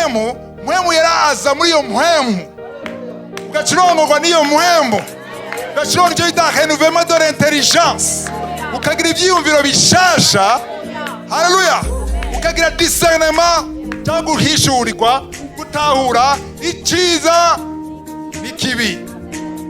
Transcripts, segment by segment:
Mpwemu, Mpwemu yaraza muri iyo mpwemu, ugaca urongorwa n'iyo mpwemu, ugaca uronka icyo bita renouvellement de l'intelligence, ukagira ivyiyumviro bishasha. Haleluya! Ukagira discernement cyangwa guhishurirwa, gutahura iciza n'ikibi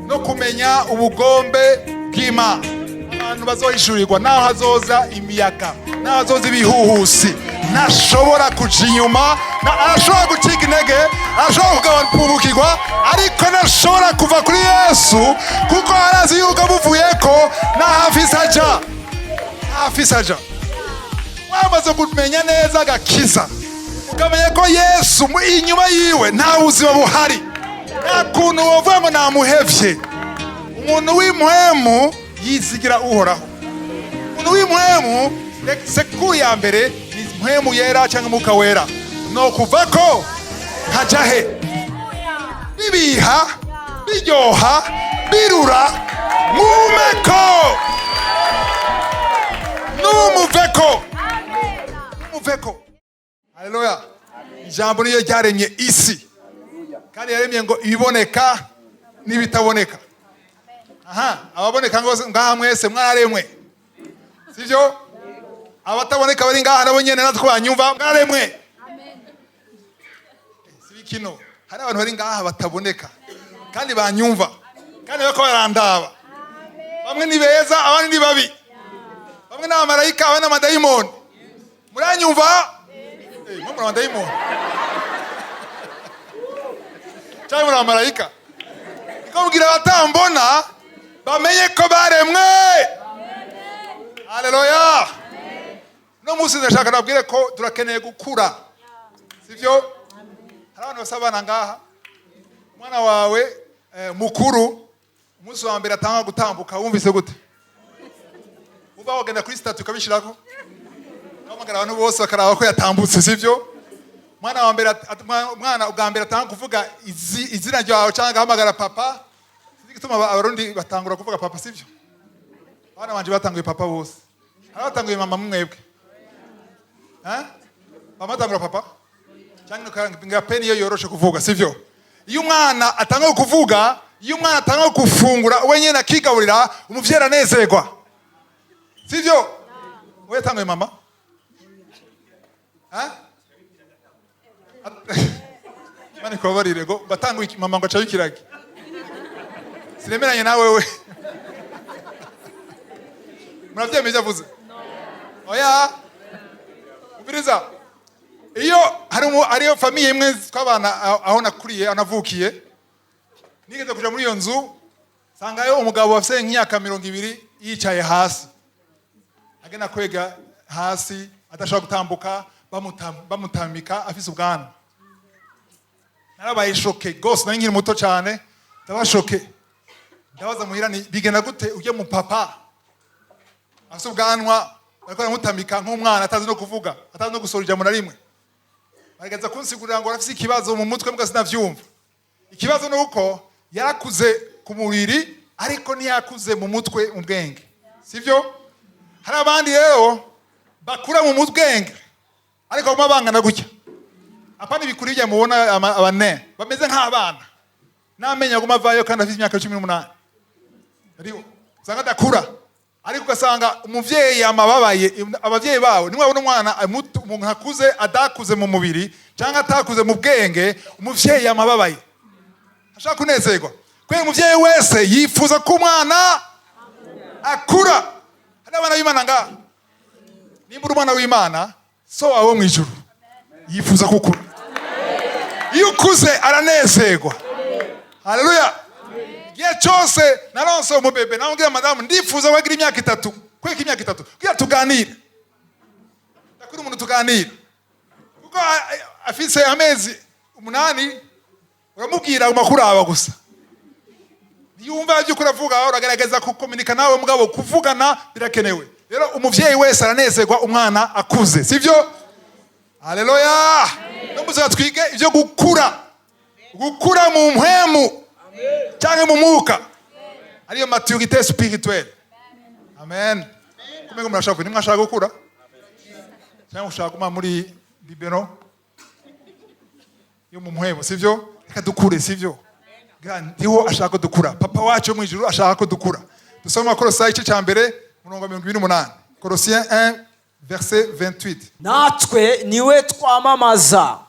no kumenya ubugombe bw'Imana. Abantu bazohishurirwa, naho hazoza imiyaga, naho hazoza ibihuhusi, ntashobora kuja inyuma. Arashobora gucika intege, arashobora kugabanyukirwa, ariko ntashobora kuva kuri Yesu, kuko arazi yuko amuvuyeko naho afise aja, naho afise aja. Wamaze kumenya neza agakiza, ukamenya ko Yesu inyuma yiwe nta buzima buhari, nta kuntu wovuga ngo namuhevye. Umuntu w'impwemu yizigira Uhoraho. Umuntu w'impwemu, sekuru ya mbere ni Mpwemu Yera cyangwa Umwuka Wera. No kuva ko nkaja he? Bibiha, biryoha, birura, mwumeko, numuveko, numuveko. Haleluya! Ijambo niyo ryaremye isi, kandi yaremye ngo ibiboneka n'ibitaboneka. Aha ababoneka ngo ngaha mwese mwararemwe, sibyo? Abataboneka bari ngaha nabo nyene natwe banyumva, mwararemwe. Si bikino. Hari abantu bari ngaha bataboneka kandi banyumva kandi bariko barandaba. Bamwe ni beza, abandi ni babi, bamwe ni abamarayika, abandi ni amadayimoni. Muranyumva? Mwe muri amadayimoni cyangwa muri abamarayika? Niko mbwira abatambona bamenye ko baremwe. Haleluya! No munsi ndashaka nabwire ko turakeneye gukura, sibyo? Hari abantu basa abana ngaha. Umwana wawe mukuru, umunsi wa mbere atanga gutambuka, wumvise gute? Uba wagenda kuri statut ukabishirako, uhamagara abantu bose bakaraba ko yatambutse, sibyo? Umwana wa mbere umwana ubwa mbere atanga kuvuga izina ryawe cyangwa agahamagara papa. Sinzi igituma Abarundi batangura kuvuga papa, sibyo? Abana banje batanguye papa bose. Hari abatanguye mama mwebwe? Eh? Mama atangura papa cyangwa nga peni iyo yoroshe kuvuga, sivyo? Iyo umwana atanga kuvuga, iyo umwana atanga gufungura wenyine akigaburira, umuvyeyi aranezerwa, sivyo? We yatanguye mama? Eh? Imana ikubabarire ngo batanguye mama ngo acaye ikiragi. Sinemeranye nawe we. Muravyemeye avuze? Oya, umviriza. Iyo hari hariyo famille imwe twabana aho nakuriye, aho navukiye, nigeze kuja muri iyo nzu sangayo umugabo afise nk'imyaka 20 yicaye hasi, agenda kwega hasi, adashobora gutambuka, bamutamika, afise ubwanwa. Narabaye choqué gose, nari nkiri muto cyane, ndaba choqué. Ndabaza muhira ni bigenda gute ujye mu papa afise ubwanwa, bariko baramutamika nk'umwana, atazi no kuvuga, atazi no gusohora ijambo na rimwe? Baragaza kunsigurira ngo arafise ikibazo mu mutwe, mbwa sinavyumva. Ikibazo ni uko yarakuze ku mubiri ariko ntiyakuze mu mutwe, mu bwenge, sivyo? Hari abandi rero bakura mu bwenge ariko baguma bangana gutya. Apana ibikuri bijya mubona abane bameze nk'abana, n'amenyo aguma avayo kandi afite imyaka 18. Ariho usanga adakura, ariko ugasanga umuvyeyi amababaye. Abavyeyi bawe nimwabona umwana umuntu akuze adakuze mu mubiri cyangwa atakuze mu bwenge, umuvyeyi amababaye, ashaka kunezerwa, kubera umuvyeyi wese yifuza ko umwana akura. Hari abana b'Imana ngaha? Nimba uri umwana w'Imana, so wawe wo mu ijuru yifuza ko ukura. Iyo ukuze aranezerwa. Haleluya! Igihe cyose naronse umubebe, namubwira: "Madamu, ndifuza ko agira imyaka 3." Kweka imyaka 3 kugira tuganire, ndakuri umuntu tuganira, kuko afise amezi 8 uramubwira amakuru gusa, ntiyumva ibyo uravuga. Uragerageza kukominika nawe, mugabo kuvugana birakenewe. Rero umuvyeyi wese aranezerwa umwana akuze, sivyo? Haleluya! No muze twige ibyo gukura, gukura mu mpwemu cyangwa mu mwuka, ariyo maturité spirituelle. Amen. Kumenya murashaka, nimwashaka gukura cyangwa ushaka kuguma muri biberon? Yo mu mpwemu, sivyo? Reka dukure, sivyo? Ndiho ashaka ko dukura. Papa wacu wo mu ijuru ashaka ko dukura. Dusoma Kolosayi igice cya mbere, umurongo wa 28, Colossiens 1 verset 28. Natwe niwe twamamaza,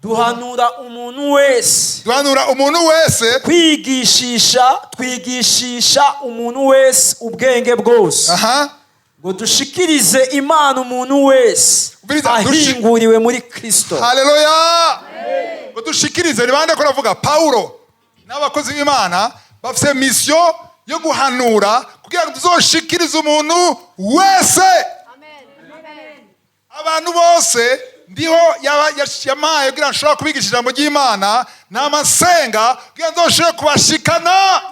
duhanura umuntu wese, Duhanura umuntu wese, kwigishisha, twigishisha umuntu wese ubwenge bwose, ngo dushikirize Imana umuntu wese Ubwiriza, ahinguriwe muri Kristo. Haleluya! Ngo dushikirize ni bande? Ko ravuga Paulo n'abakozi b'Imana bafite mission yo guhanura kugira ngo tuzoshikirize umuntu wese, abantu bose. Ndiho yampaye kugira ngo nshobore kubigisha ijambo ry'Imana n'amasenga, kugira ngo nzoshobore kubashikana.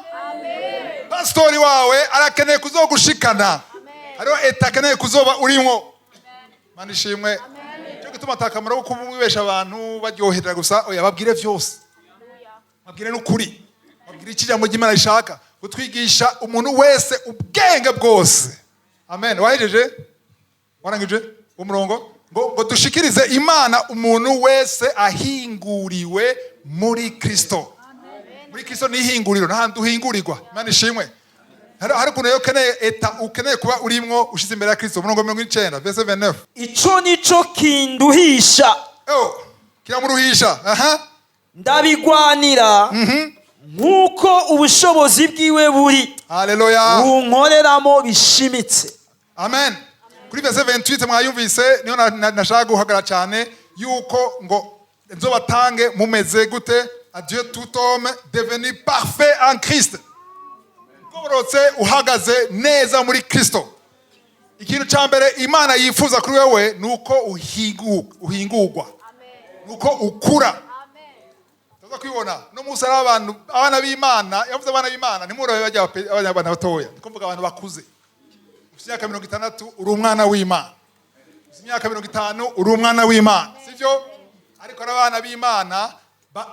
Pasitori wawe arakeneye kuzogushikana, hariho état akeneye kuzoba urimwo. Mana ishimwe! Cyo gituma atakamaro ko kuba wibesha abantu baryoherera gusa. Oya, babwire byose, babwire n'ukuri, babwire icyo ijambo ry'Imana rishaka kutwigisha, umuntu wese ubwenge bwose. Amen. Wahejeje? Warangije umurongo ngo dushikirize Imana umuntu wese ahinguriwe muri Kristo. Muri Kristo ni ihinguriro, n'ahantu uhingurirwa. Imana ishimwe! Hari ukuntu rero ukeneye état, ukeneye kuba urimwo ushize imbere ya Kristo. Umurongo 90, verset 29. Ico nico kinduhisha. Oh, kiramuruhisha, aha. Ndabigwanira nk'uko ubushobozi bwiwe buri Haleluya! bunkoreramo bishimitse. Amen. Kuri verset 28 mwayumvise, niho nashaka guhagarara cyane, yuko ngo nzobatange mumeze gute? À Dieu tout homme devenu parfait en Christ, ugororotse, uhagaze neza muri Kristo. Ikintu cya mbere Imana yifuza kuri wewe ni uko uhingurwa, ni uko ukura. Tuza kwibona no munsi ari abantu, abana b'Imana. Yavuze abana b'Imana, ntimurabe bajya abana batoya, ndiko mvuga abantu bakuze. Ufite imyaka 60, uri umwana w'Imana. Ufite imyaka 50, uri umwana w'Imana, sibyo? Ariko ari abana b'Imana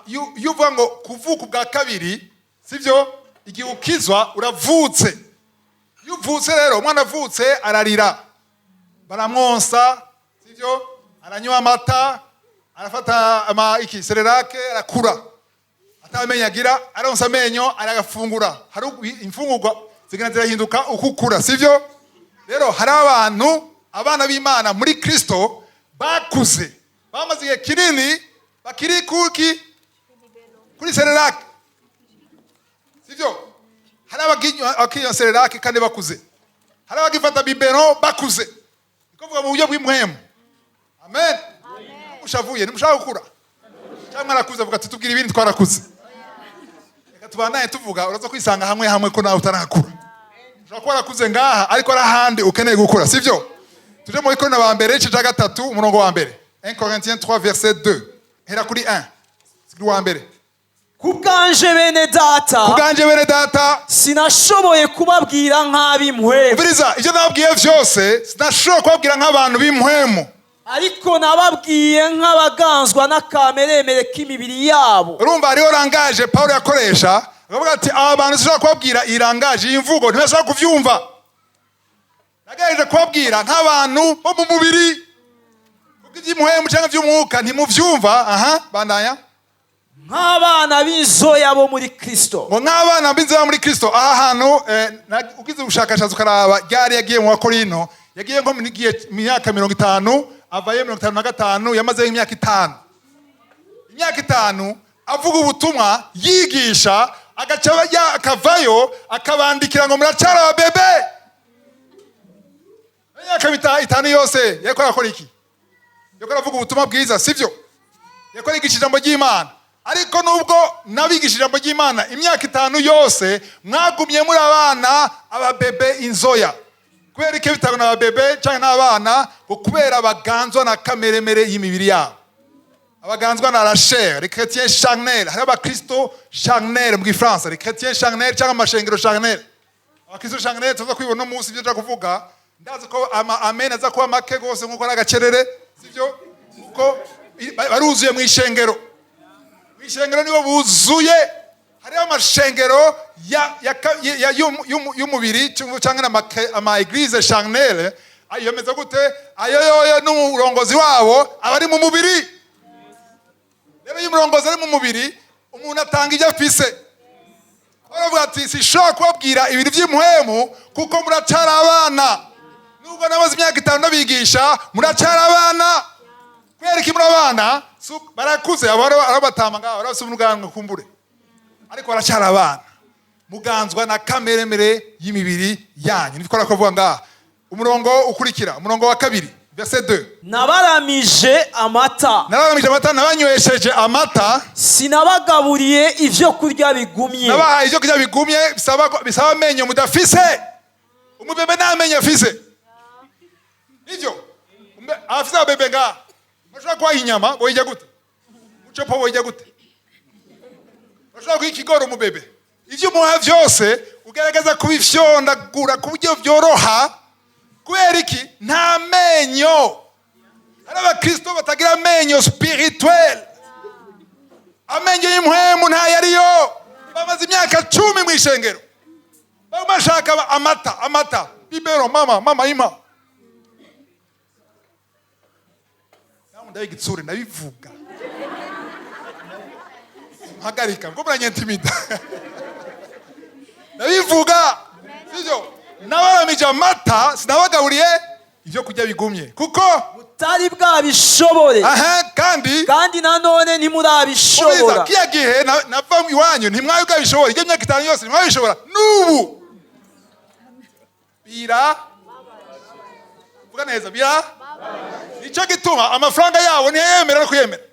iyo uvuga ngo kuvuka ubwa kabiri, sibyo? Igihe ukizwa uravutse. Iyo uvutse rero, umwana avutse ararira, baramwonsa, sibyo? Aranywa amata, arafata ama iki, Cerelac, arakura atamenyo agira, aronsa amenyo, aragafungura. Hari imfungurwa zigenda zirahinduka uko ukura, sibyo? Rero hari abantu, abana b'Imana muri Kristo, bakuze, bamaze igihe kinini, bakiri kuki? Kuri Cerelac, sibyo? Hari abakinywa Cerelac kandi bakuze, hari abagifata biberon bakuze. Niko kuvuga mu buryo bw'impwemu. Amen. Mushavuye, ntimushaka gukura cyangwa mwarakuze? Avuga ati tubwire ibindi, twarakuze. Reka tubandanye tuvuga. Uraza kwisanga hamwe hamwe ko nawe utarakura. Ushobora kuba warakuze ngaha, ariko ari ahandi ukeneye gukura, sibyo? Tuje mu Ikorina ba mbere igice cya gatatu, umurongo wa mbere, 1 Corinthiens 3 verset 2. Hera kuri 1, kuri wa mbere. Ku bwanje, bene data, Ku bwanje, bene data, sinashoboye kubabwira nk'ab'impwemu, Umviriza, ibyo nababwiye byose sinashoboye kubabwira nk'abantu b'impwemu, ariko nababwiye nk'abaganzwa n'akameremere k'imibiri yabo. Urumva hariho langage Paul yakoresha, akavuga ati aba bantu sinshobora kubabwira iyi langage, iyi mvugo ntibashobora kuvyumva. Nagerageje kubabwira nk'abantu bo mu mubiri, kuko iby'impwemu cyangwa iby'umwuka ntimuvyumva. Aha, bandanya. Nk'abana b'inzoya bo muri Kristo. Ngo nk'abana b'inzoya muri Kristo. Aha hantu ugize ubushakashatsi ukaraba ryari yagiye mu Bakorino, yagiye nko mu myaka 50, avayo 55, yamazeyo imyaka 5. Imyaka 5 avuga ubutumwa, yigisha, agaca akavayo akabandikira ngo muracara ababebe. Imyaka 5 yose yariko arakora iki? Yariko aravuga ubutumwa bwiza, sivyo? Yariko arigisha ijambo ry'Imana. Ariko nubwo nabigisha ijambo ry'Imana imyaka 5 yose, mwagumye muri abana, ababebe, inzoya. Kubera iki bitangwa n'ababebe cyangwa n'abana? Ngo kubera baganzwa na kameremere y'imibiri yabo, abaganzwa na la chair, les chrétiens charnels. Hari abakristo charnel mu Gifaransa, les chrétiens charnels cyangwa amashengero charnel, abakristo charnel. Tuza kwibona uno munsi ibyo nja kuvuga. Ndazi ko ama amen aza kuba make rwose, nkuko ari agacerere, sivyo? Kuko baruzuye mu ishengero. Mu ishengero nibo buzuye. Hariho amashengero y'umubiri cyangwa ama église charnel. Ayo yemeza gute? Ayo yoyo n'umurongozi wabo aba ari mu mubiri. Rero Iyo umurongozi ari mu mubiri, umuntu atanga ibyo afise. Baravuga ati: "Sishobora kubabwira ibintu by'impwemu kuko muracara abana. Nubwo namaze imyaka 5 ndabigisha, muracara abana." Kubera iki muri abana? Barakuze, arabatama ngaho, barafise ubwanwa kumbure, ariko baracara abana, muganzwa na kameremere y'imibiri yanyu. Niko kuvuga ngaha. Umurongo ukurikira, umurongo wa 2, verset 2. Nabaramije amata. Narabaramije amata, nabanywesheje amata. Sinabagaburiye ibyo kurya bigumye. Nabahaye ibyo kurya bigumye, bisaba amenyo mudafise. Umubebe nta menyo afise, nivyo? Abafise ababebe ngaha, bashobora kubaha inyama, boyirya gute? Mucopo boyirya gute? Bashobora guha ikigori umubebe? Ivyo umuha vyose ugerageza kubifyondagura ku buryo vyoroha. Kubera iki? Nta menyo. Hari abakristo batagira amenyo spirituel, amenyo y'impwemu ntayo ariyo. Bamaze imyaka 10 mu ishengero, bashaka amata, amata, biberon, mama, mama, impa. Nawe ndabigitsure, ndabivuga, mpagarika ngo muranyentimida. Ndabivuga, sivyo? Nabaramije amata, sinabagaburiye ibyo kurya bigumye kuko mutari bwabishobore. Aha, kandi kandi nanone Umviriza, ntimurabishobora. Kiya gihe nava iwanyu ntimwari bwabishobora. Iyo myaka 5 yose ntimwabishobora. N'ubu bira vuga neza, bira. Nicyo gituma amafaranga yabo ntiyemera no kuyemera.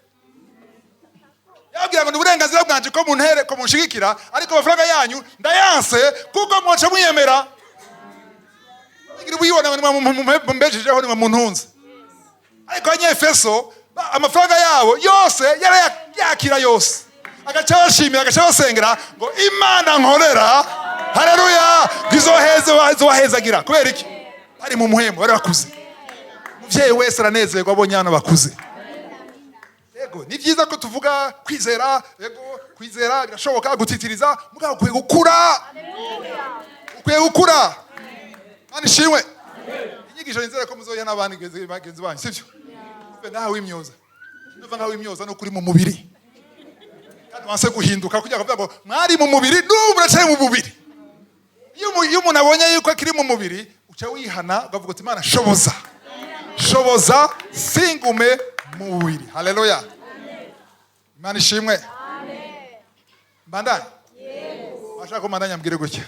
Yabwira ngo ni uburenganzira bwanje ko muntere, ko munshigikira, ariko amafaranga yanyu ndayanse kuko mwoca mwiyemera. Mugira ubuyibona ngo nimwe mumbeshejeho, nimwe muntunze. Ariko Abanyefeso amafaranga yabo yose yarayakira yose, agaca bashimira, agaca basengera ngo Imana nkorera, haleluya, izoheze, izobahezagira. Kubera iki? Bari mu muhembo, bari bakuze. Umuvyeyi wese aranezerwa abonye abana bakuze. Yego, ni byiza ko tuvuga kwizera. Yego, kwizera birashoboka, gutitiriza, mugabo ukwiye gukura, ukwiye gukura. Mana ishimwe. Inyigisho nizere ko muzoya n'abandi bagenzi banyu, sivyo? Uve ngaha wimyoza, uva ngaha wimyoza no kuri mu mubiri, kandi wanse guhinduka kugira ngo ngo mwari mu mubiri, n'ubu muracari mu mubiri. Iyo umuntu abonye yuko akiri mu mubiri, uca wihana ukavuga uti: "Imana shoboza, shoboza singume mu mubiri." Haleluya, Imana ishimwe. Mbandanye? Bashaka ko mbandanya, mbwire gutya.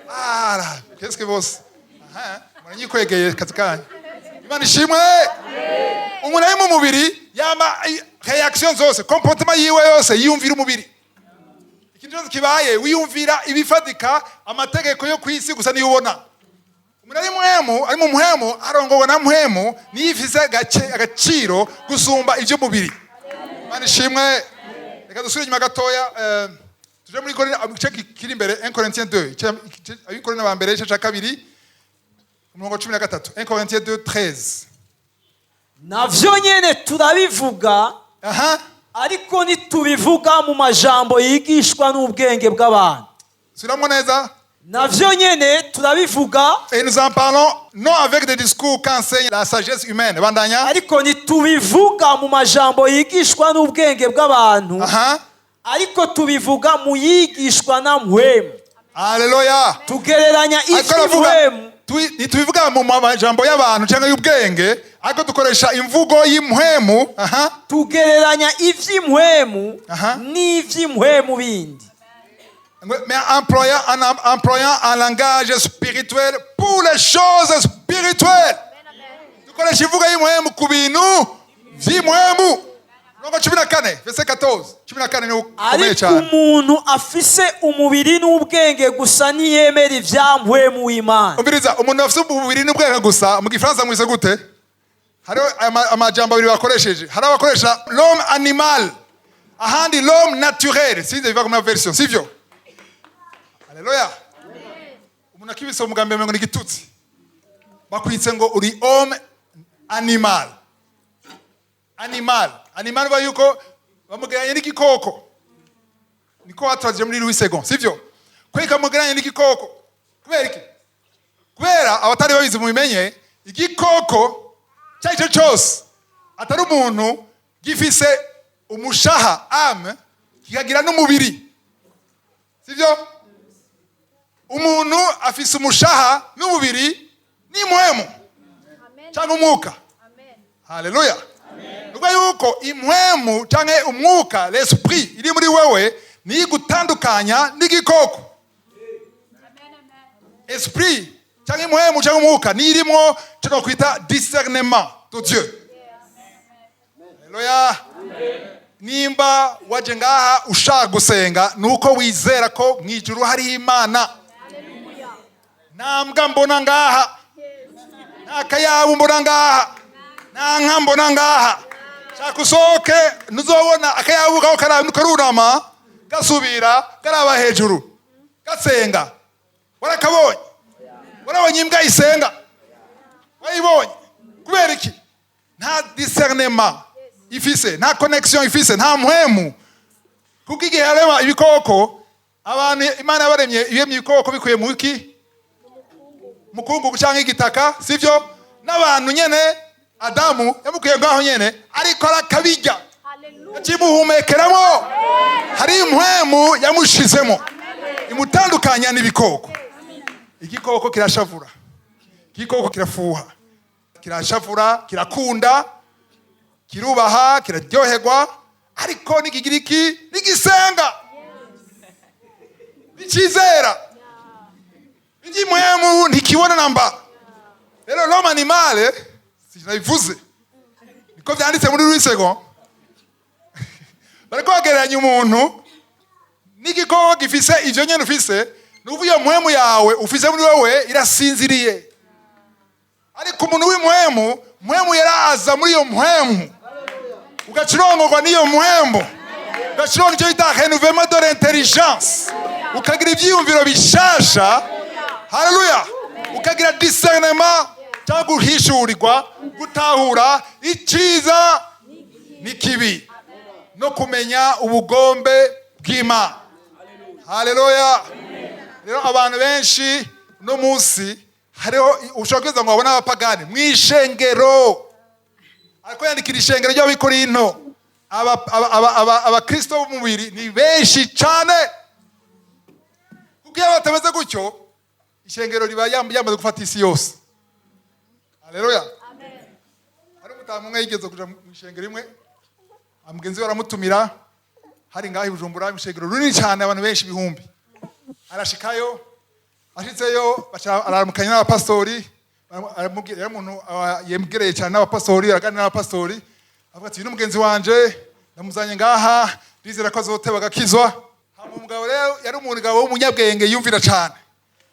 Ah, qu'est-ce que bose aha muranyikwegeye kazi kanyu. Imana ishimwe. Umuntu ari mu mubiri yama réaction zose, comportement yiwe yose yiyumvira umubiri. Ikintu cyose kibaye wiyumvira ibifatika, amategeko yo kwisi gusa niyo ubona. Umuntu ari muhemu, ari mu muhemu, arongorwa na muhemu, niyo ifise agaciro gusumba iby'umubiri. Imana ishimwe. Reka dusubire inyuma gatoya, tuje muri igice kiri imbere, 1 Corinthiens 2, Abikorinto ba mbere, igice cya 2, umurongo wa 13, 1 Corinthiens 2 13. Navyo nyene turabivuga, ariko ntitubivuga mu majambo yigishwa n'ubwenge bw'abantu. Subiramo neza. Navyo nyene turabivuga. Et nous en parlons non avec des discours qu'enseigne la sagesse humaine. Bandanya. Ariko ntitubivuga mu majambo yigishwa n'ubwenge bw'abantu, ariko tubivuga mu yigishwa na mpwemu. Alléluia. Tugereranya Ariko aravuga ivy'impwemu. Ntitubivuga mu majambo y'abantu cyangwa y'ubwenge, ariko dukoresha imvugo y'impwemu. Tugereranya ivy'impwemu n'ivy'impwemu bindi. Mais en employant un langage spirituel pour les choses spirituelles. Dukoresha imvugo y'impwemu ku bintu vy'impwemu. Murongo 14, verset 14. 14 ni ukomeye Ariko cyane. umuntu afise umubiri n'ubwenge gusa ntiyemera ivya mpwemu w'Imana. Umviriza, umuntu afite umubiri n'ubwenge gusa, mu Gifaransa mwise gute? Hariho amajambo abiri bakoresheje. Hari abakoresha l'homme animal, ahandi l'homme naturel. Sinzi biva muri version, sivyo? Haleluya. Umuntu akibise umugambi ngo ni igitutsi, bakwitse ngo uri homme animal. Animal, animal ba yuko bamugereranya n'igikoko. Niko batwazije muri Louis Segond, sivyo? Kwereka mugereranya n'igikoko. Kubera iki? Kubera abatari babizi mubimenye, igikoko icyo ari cyo cyose atari umuntu gifise Umushaha, âme, kikagira n'umubiri, sibyo? Umuntu afise umushaha n'umubiri n'impwemu cyangwa umwuka. Haleluya! Nuko yuko impwemu cyangwa umwuka, l'esprit iri muri wewe, niyo igutandukanya n'igikoko. Esprit cyangwa impwemu cyangwa umwuka niyo irimwo icyo twakwita discernement de Dieu. Haleluya! Nimba waje ngaha ushaka gusenga, nuko wizera ko mu ijuru hariho Imana. Nta mbwa mbona ngaha, nta kayabu mbona ngaha, nta nka mbona ngaha. Shaka usohoke, ntuzobona akayabu kaho karunama, gasubira karaba hejuru, gasenga. Warakabonye? Warabonye imbwa isenga? Wayibonye? Kubera iki? Nta discernement ifise, nta connexion ifise, nta mpwemu. Kuko igihe yarema ibikoko, abantu Imana yabaremye, iremye ibikoko bikuye mu iki? Mukungugu cyangwa igitaka, sivyo? N'abantu nyene, Adamu yamukuye ngaho nyene, ariko arakabirya, yakimuhumekeramo. Hari impwemu yamushizemo imutandukanya n'ibikoko. Igikoko kirashavura, igikoko kirafuha, kirashavura, kirakunda, kirubaha, kiraryoherwa, ariko nikigira iki? Nigisenga, nikizera iby'impwemu, ntikibona namba. Rero l'homme animal, sinabivuze, niko byanditse muri Louis Segond, bariko bagereranya umuntu n'igikoko gifise ivyo nyene ufise. Nuvuga iyo mpwemu yawe ufise muri wowe irasinziriye, ariko umuntu w'impwemu, mpwemu yaraza muri iyo mpwemu, ugaca urongorwa n'iyo mpwemu, ugaca uronka icyo bita renouvellement de l'intelligence, ukagira ibyiyumviro bishasha. Haleluya! Ukagira discernement cyangwa guhishurirwa, gutahura icyiza n'ikibi no kumenya ubugombe bw'Imana. Haleluya! Rero abantu benshi no munsi hariho ushobora kwibaza ngo babone abapagani mu ishengero, ariko yandikira ishengero ry'Abikorinto. Abakristo b'umubiri ni benshi cyane, kuko iyo batameze gutyo, ishengero riba yamaze gufata isi yose. Haleluya! Hari umutamu umwe yigeze kuja mu ishengero rimwe, mugenzi we aramutumira, hari ngaho i Bujumbura, mu ishengero runini cyane, abantu benshi ibihumbi. Arashikayo, ashitseyo baca araramukanya n'abapastori, aramubwira, yari umuntu yegereye cyane n'abapastori, araganira n'abapastori, avuga ati: "Uyu ni mugenzi wanje, ndamuzanye ngaha, ndizera ko azoteba agakizwa." Hama umugabo rero yari umugabo w'umunyabwenge, yumvira cyane,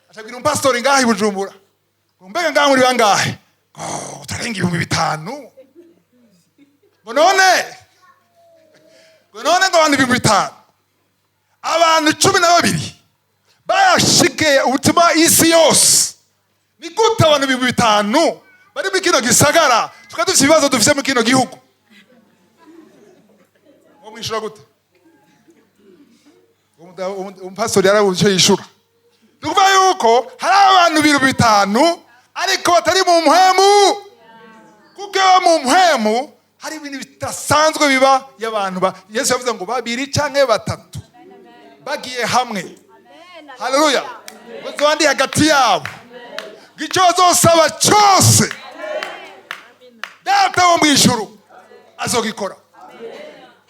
acabwira umupastori ngaha i Bujumbura ngo: "Mbega ngaha muri bangahe?" "Oh, turarenga 5000." Ngo none ngo abantu 5000, abantu 12 bayashikiye ubutumwa isi yose, ni gute abantu 5000 bari muri kino gisagara, tukaba dufite ibibazo dufite muri kino gihugu? Ngo mwishura gute? Umupastori yarabuze icyo yishura. Ni ukuvuga yuko hari abantu 5000 ariko batari mu mpwemu, kuko iyo baba mu mpwemu hari ibintu bidasanzwe biba. Iyo abantu ba Yesu yavuze ngo babiri canke batatu bagiye hamwe, haleluya, bazoba ndi hagati yabo, ngo icyo bazosaba cyose Data wo mu ijuru azogikora.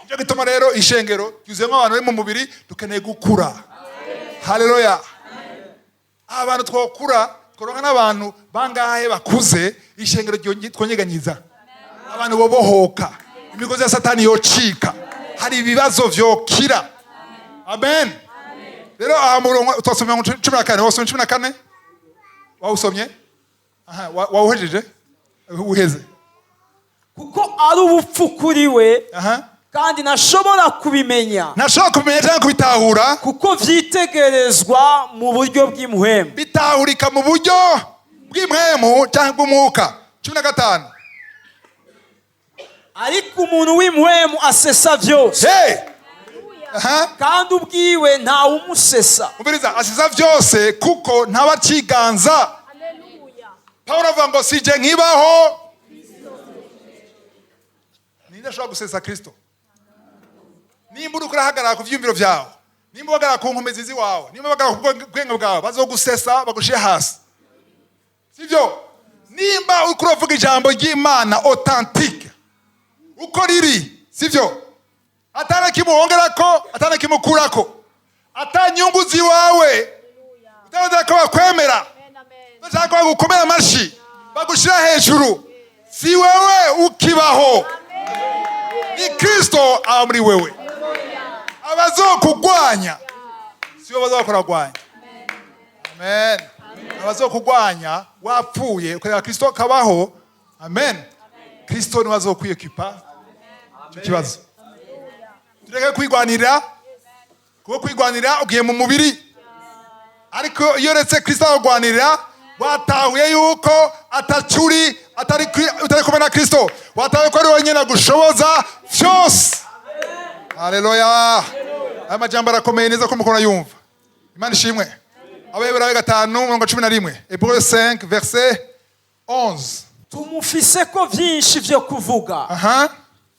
Nicyo gituma rero ishengero ryuzuyemo abantu bari mu mubiri. Dukeneye gukura. Haleluya! Abantu twokura, tworonka n'abantu bangahe bakuze, ishengero twonyeganyiza, abantu bobohoka, imigozi ya Satani yocika, hari ibibazo vyokira. Amen. Rero aha murongo twasomye ngo 14, wasomye 14, wawusomye? Aha, wawuhejeje, uheze. Kuko ari ubupfu kuri we, kandi ntashobora kubimenya, ntashobora kumenya cyangwa kubitahura, kuko vyitegerezwa mu buryo bw'impwemu. Bitahurika mu buryo bw'impwemu cyangwa bw'umwuka. 15. Ariko umuntu w'impwemu asesa vyose, Hey! Aha. kandi ubwiwe ntawumusesa. Umviriza, asiza byose kuko ntaba akiganza. Pawulo avuga ngo: "Sije nkibaho." Ninde ashobora gusesa Kristo? Nimba uriko urahagarara ku vyiyumviro vyawe, nimba uhagarara ku nkomezi ziwawe, nimba uhagarara ku bwenge bwawe, bazogusesa bagushire hasi, sivyo? Nimba uriko uravuga ijambo ry'Imana authentique uko riri, sivyo, atana kimuwongerako, atana kimukurako, ata nyungu ziwawe, utarondera ko bakwemera, udashaka ko bagukomera amashi, bagushira hejuru, si wewe ukibaho, ni Kristo aba muri wewe. Abazokugwanya sibo bazokuragwanya. Amen. Abazokugwanya wapfuye, ukareba Kristo akabaho. Amen. Kristo niwe azokwiyekipa icyo kibazo. Tureke kwigwanira, kuko kwigwanira ugiye mu mubiri, ariko iyo uretse Kristo akagwanirira, watahuye yuko atacuri utari kumwe na Kristo, watahuye ko ari wenyine agushoboza vyose. Haleluya! Aya majambo arakomeye neza ko mukora yumva. Imana ishimwe. Abaheburayo 5, mirongo 11, Hébreux 5, verset 11. Tumufise ko byinshi byo kuvuga,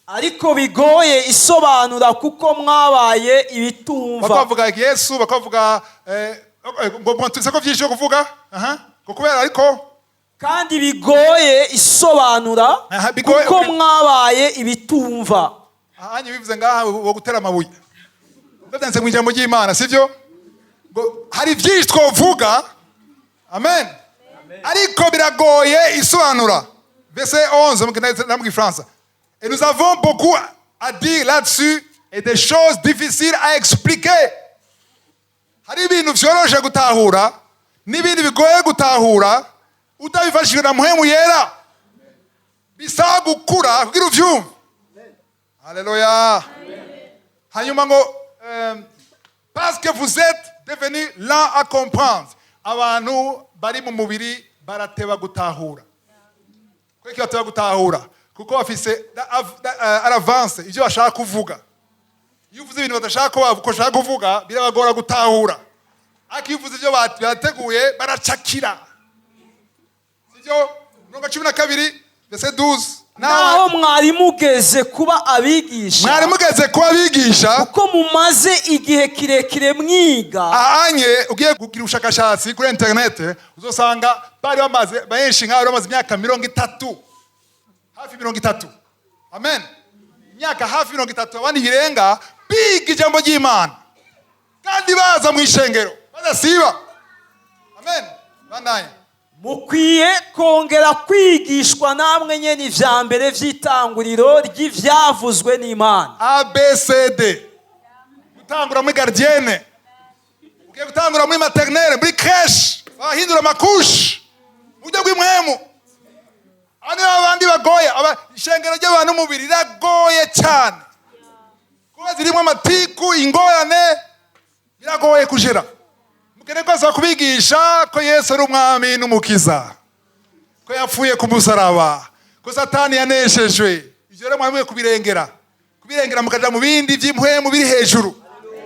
ariko bigoye isobanura, kuko mwabaye ibitumva. Bakavuga Yesu, bakavuga ngo tufise ko vyinshi vyo kuvuga, ngo kubera ariko kandi bigoye isobanura, kuko mwabaye ibitumva. Ahanye bivuze ngaha wo gutera amabuye, byanditse mu ijambo ry'Imana, sivyo? Ngo hari byinshi twovuga, amen, ariko biragoye isobanura. Verset 11 mu mu gifaransa: "Et nous avons beaucoup à dire là-dessus et des choses difficiles à expliquer." Hari ibintu vyoroshe gutahura n'ibindi bigoye gutahura utabifashijwe na Mpwemu Yera, bisaba gukura kugira uvyumve. Haleluya! Hanyuma ngo "parce que vous êtes devenus lents à comprendre." Abantu bari mu mubiri barateba gutahura. Kuko bateba gutahura, kuko bafise à l'avance ibyo bashaka kuvuga. Iyo uvuze ibintu badashaka ko bavuga, ushaka kuvuga, birabagora gutahura, ariko iyo uvuze ibyo bateguye, baracakira, sibyo? Mirongo 12, verset 12. Naho mwari mugeze kuba abigisha, Mwari mugeze kuba abigisha, kuko mumaze igihe kirekire mwiga. Ahanye ugiye kugira ubushakashatsi kuri internet, uzosanga bari bamaze, benshi nk'abo bari bamaze imyaka 30, hafi 30, amen, imyaka hafi 30, abandi birenga, biga ijambo ry'Imana kandi baza mu ishengero badasiba. Amen. Bandanya. Mukwiye kongera kwigishwa namwe nyene ivya mbere vy'itanguriro ry'ivyavuzwe n'Imana. ABCD, gutangura muri gardienne, ugiye gutangura muri maternelle, muri crèche, bahindura ama couches mu buryo bw'impwemu. Abo nibo abandi bagoye. Ishengero ry'abantu umubiri riragoye cyane kuba zirimo amatiku, ingorane, biragoye kujera. Mukene rwose kubigisha ko Yesu ari umwami n'umukiza, ko yapfuye ku musaraba, ko Satani yaneshejwe. Ibyo rero mwamwe kubirengera, mukaja mu bindi by'impwemu biri hejuru,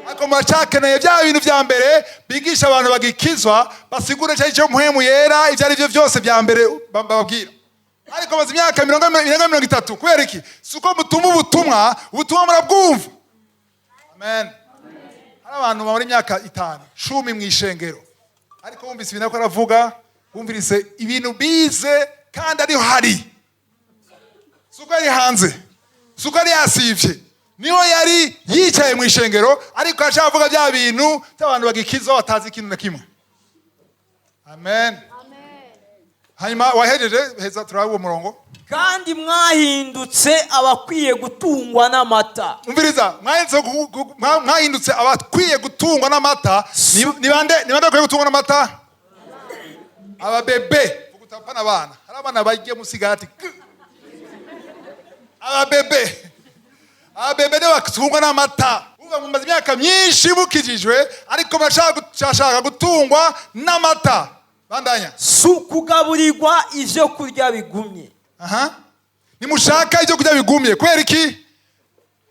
ariko muracakeneye bya bintu vya mbere bigisha abantu bagikizwa, basigure icyo cyo Mpwemu Yera, ibyo ari byo byose bya mbere bababwira. Ariko maze imyaka mirongo irenga 30. Kubera iki? Si uko mutuma ubutumwa, ubutumwa murabwumva. Amen. Hari abantu bamara imyaka 5, 10 mu ishengero, ariko bumvise ibintu ariko aravuga, bumvise ibintu bize kandi ariho hari. Si uko ari hanze, si uko yari yasivye, niho yari yicaye mu ishengero, ariko ashaka kuvuga bya bintu by'abantu bagikizwa batazi ikintu na kimwe. Amen. Hanyuma wahejeje heza, turaba uwo murongo. Kandi mwahindutse abakwiye gutungwa n'amata. Umviriza, mwahindutse abakwiye gutungwa n'amata. Ni bande bakwiye gutungwa n'amata? Ababebe. Vuga pana abana, hari abana bagiye musigati. Ababebe, ababebe nibo batungwa n'amata. Uvuga ngo mumaze imyaka myinshi mukijijwe, ariko murashaka gutungwa n'amata. Bandanya. Si ukugaburirwa ivyo kurya bigumye. Aha, nimushaka ibyo kurya bigumye. Kubera iki?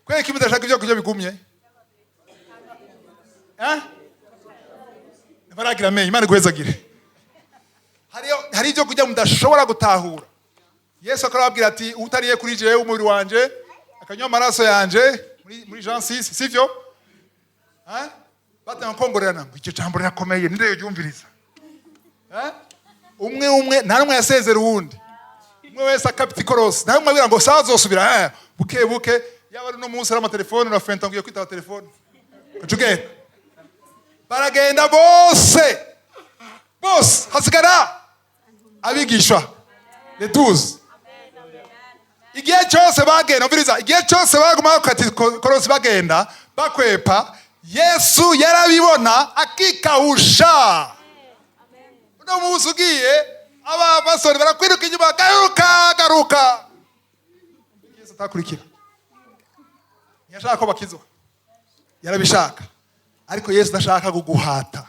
Kubera iki mudashaka ibyo kurya bigumye? Eh? Baragira amenyo. Imana iguhezagire. Hari ibyo kurya mudashobora gutahura. Yesu akaba ababwira ati: "Utariye kuri jewe umubiri wanje, akanywa amaraso yanje." Muri Jean 6, sivyo? Hein? Batanga kongorerana ngo iryo jambo rirakomeye, ninde ryumviriza? Hein? Umwe umwe, nta numwe yasezera uwundi, umwe wese akapita ikorosi, nta numwe abwira ngo sawa azosubira. Buke buke. Yaba ari uno munsi ari amatelefone, urafenta ngiye kwitaba telefone, ugaca ugenda. Baragenda bose bose, hasigara abigishwa, les 12. Igihe cyose bagenda, umviriza, igihe cyose baguma bakata ikorosi, bagenda bakwepa, Yesu yarabibona akikawusha. Uno munsi ugiye, aba basore barakwiruka inyuma: "Garuka, garuka!" Yesu atakurikira. Ntiyashaka ko bakizwa, yarabishaka, ariko Yesu adashaka kuguhata,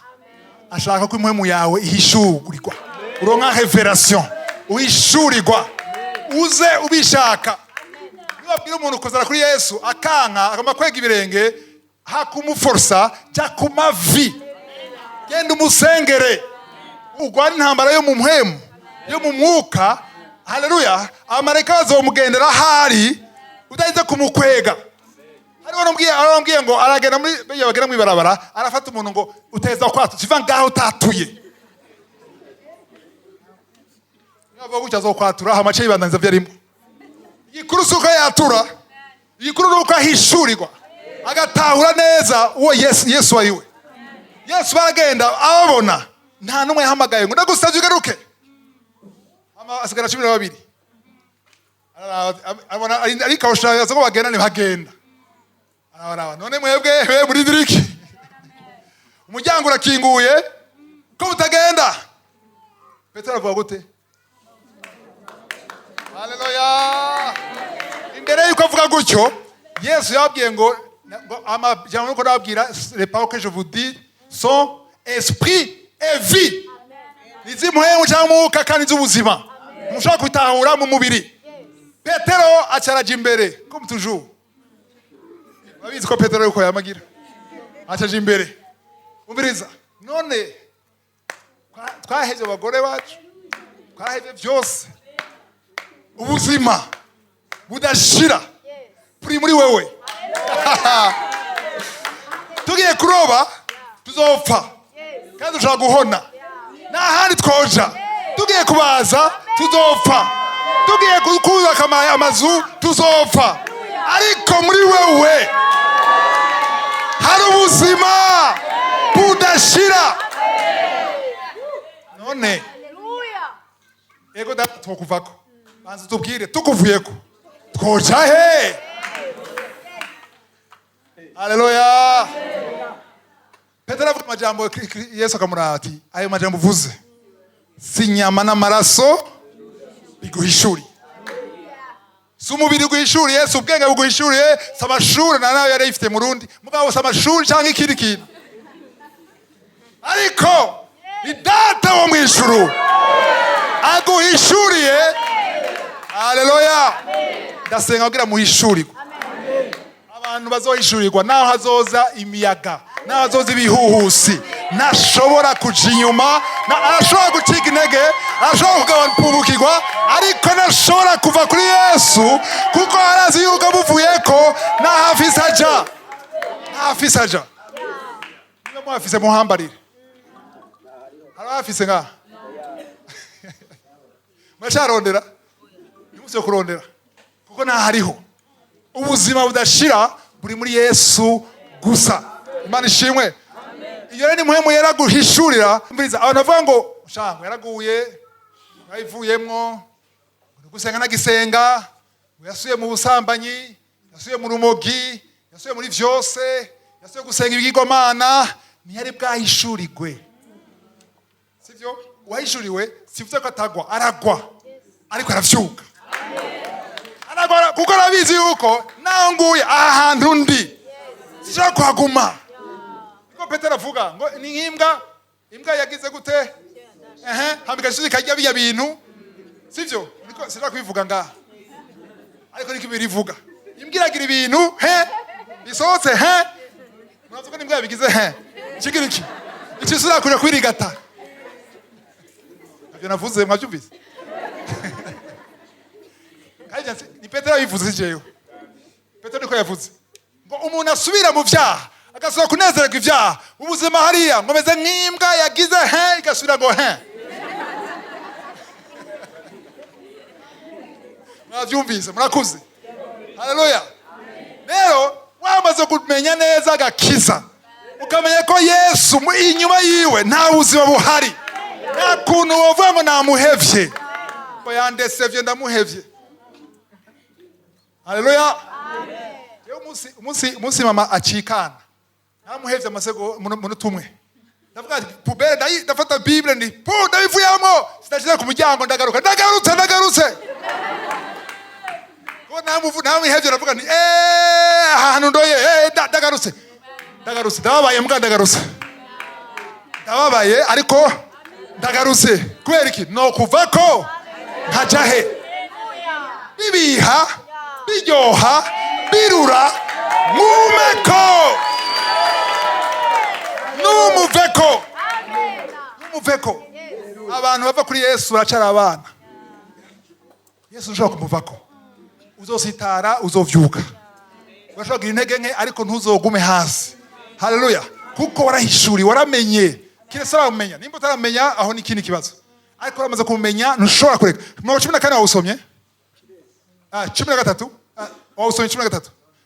ashaka ko impwemu yawe ihishurirwa, uronka révélation, uhishurirwa, uze ubishaka. Niba wabwira umuntu kuzana kuri Yesu akanka, agomba kwega ibirenge, hakumuforosa, jya ku mavi, genda umusengere, urwane intambara yo mu mpwemu, yo mu mwuka. Haleluya! Abamarayika bazomugendera ahari udaheze kumukwega. Hariho n'umbwiye ngo aragenda muri iyo bagera mu ibarabara, arafata umuntu ngo uteza kwato kiva ngaho utatuye. Niba gutya azokwatura, hama ace yibandaniza ibyo arimo. Igikuru si uko yatura, igikuru ni uko ahishurirwa, agatahura neza uwo Yesu ari we. Yesu baragenda ababona, nta n'umwe yahamagaye ngo ndagusabye ugaruke. Hama asigara 12. Araraba, abona ariko awushaka ko bagenda, ntibagenda. Arabaraba: "None mwebwe we muri diriki, umuryango urakinguye, ko mutagenda?" Petero avuga gute? Haleluya! Imbere yuko avuga gutyo, Yesu yababwiye ngo amajambo nuko nababwira, les paroles que je vous dis sont esprit et vie. Ni iz'impwemu cyangwa umwuka, kandi iz'ubuzima, ntushobora kubitahura mu mubiri. Petero acaraja imbere, comme toujours. Babizi ko Petero yuko yamagira acaja imbere. Umviriza, none twahevye abagore bacu, twahevye byose, ubuzima budashira buri muri wewe. Tugiye kuroba tuzopfa, kandi dushobora guhona, nta handi twoja. Tugiye kubaza tuzopfa, tugiye kubaka amazu tuzopfa, ariko muri wewe hari ubuzima budashira. None ego data, twokuvako, banza tubwire, tukuvuyeko twoja he? Haleluya! Petero avuga amajambo, Yesu akamuraba ati: "Ayo majambo uvuze si inyama n'amaraso biguhishuriye, si umubiri uguhishuriye, si ubwenge buguhishuriye, si amashuri na nayo yari yifite mu rundi mugabo, si amashuri cyangwa ikindi kintu, ariko ni Data wo mu ijuru aguhishuriye." Haleluya! Ndasenga kugira muhishurirwe. Abantu bazohishurirwa, naho hazoza imiyaga, naho hazoza ibihuhusi, ntashobora kuja inyuma. Arashobora gucika intege, arashobora kugabanyukirwa, ariko ntashobora kuva kuri Yesu, kuko arazi yuko amuvuyeko naho afise aja, naho afise aja. Niba muhafise, muhambarire. Hari abafise ngaha? Muracarondera? Ntimuze kurondera, kuko ntahariho. Ubuzima budashira buri muri Yesu gusa. Imana ishimwe. Iyo rero ni muhemu yaraguhishurira. Umviriza, abantu bavuga ngo shango yaraguye, yayivuyemwo, ngo gusenga nagisenga, ngo yasuye mu busambanyi, yasuye mu rumogi, yasuye muri vyose, yasuye gusenga ibigirwamana, ntiyari bwahishurirwe. Sivyo? Uwahishuriwe sivuze ko atagwa, aragwa, ariko aravyuka. Aragwa kuko arabizi yuko nanguye aha hantu ndi sinshobora kuhaguma. Niko Petero avuga ngo ni nk'imbwa. Imbwa yagize gute? Ehe, hama igasubiza ikarya biya bintu, sivyo? Niko sinshobora kubivuga ngaha, ariko niko ibiri ivuga. Imbwa iragira ibintu he bisohotse he, muravuga ko n'imbwa yabigize he, ikigira iki iki isubira kuja kwirigata. Ntabyo navuze, mwabyumvise? Kandi ni Petero yabivuze, si jewe. Petero niko yavuze. Ngo umuntu asubira mu vyaha, agasubira kunezererwa ivyaha ubuzima hariya, ngo meze nk'imbwa yagize he, igasubira ngo he. Mwavyumvise? Murakuze. Haleluya. Rero wamaze kumenya neza agakiza, ukamenya ko Yesu inyuma yiwe nta buzima buhari, nta kuntu wovuga ngo namuhevye, ngo yandesevye, ndamuhevye. Haleluya. Rero umunsi mama acikana, namuhevye amasego umunota umwe, ndavuga ati poubelle, ndafata Bible, ndi pu ndabivuyamo, sinashize ku muryango, ndagaruka, ndagarutse, ndagarutse ko namuhevye. Ndavuga nti aha hantu ndoye, ndagarutse, ndagarutse, ndababaye mbwa, ndagarutse, ndababaye ariko ndagarutse. Kubera iki? No kuva ko nkaja he? Bibiha, biryoha, birura, mwumeko, numuveko, numuveko. Abantu bava kuri Yesu baracara abana. Yesu ushobora kumuvako, uzositara, uzovyuka. Urashobora kugira intege nke, ariko ntuzogume hasi. Haleluya. Kuko warahishuriwe, waramenye. Kiretse uramenya, nimba utaramenya, aho ni ikindi kibazo, ariko uramaze kumenya, ntushobora kureka. Mirongo 14 wawusomye? 13. Wawusomye 13?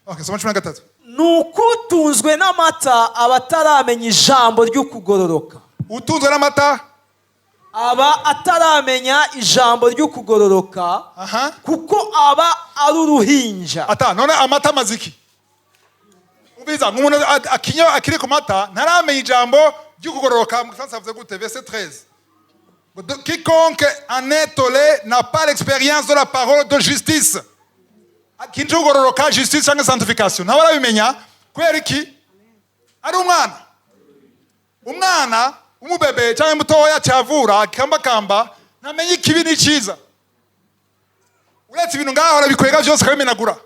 Okay, soma 13. Ni utunzwe n'amata aba ataramenya ijambo ry'ukugororoka. Utunzwe n'amata aba ataramenya ijambo ry'ukugororoka, kuko aba ari uruhinja. Ata none amata amaze iki? Umviza, nk'umuntu akinywa, akiri ku mata, ntaramenya ijambo ry'ukugororoka. Mu Gifaransa bavuze gute? Verset 13 ngo: "Quiconque en est au lait n'a pas l'expérience de la parole de justice." Ikintu cy'ukugororoka, justice cyangwa sanctification, ntawe arabimenya. Kubera iki? Ari umwana. Umwana w'umubebe cyangwa mutoya cyavura akambakamba, ntamenya ikibi n'icyiza. Uretse ibintu ngaho arabikwega byose, akabimenagura.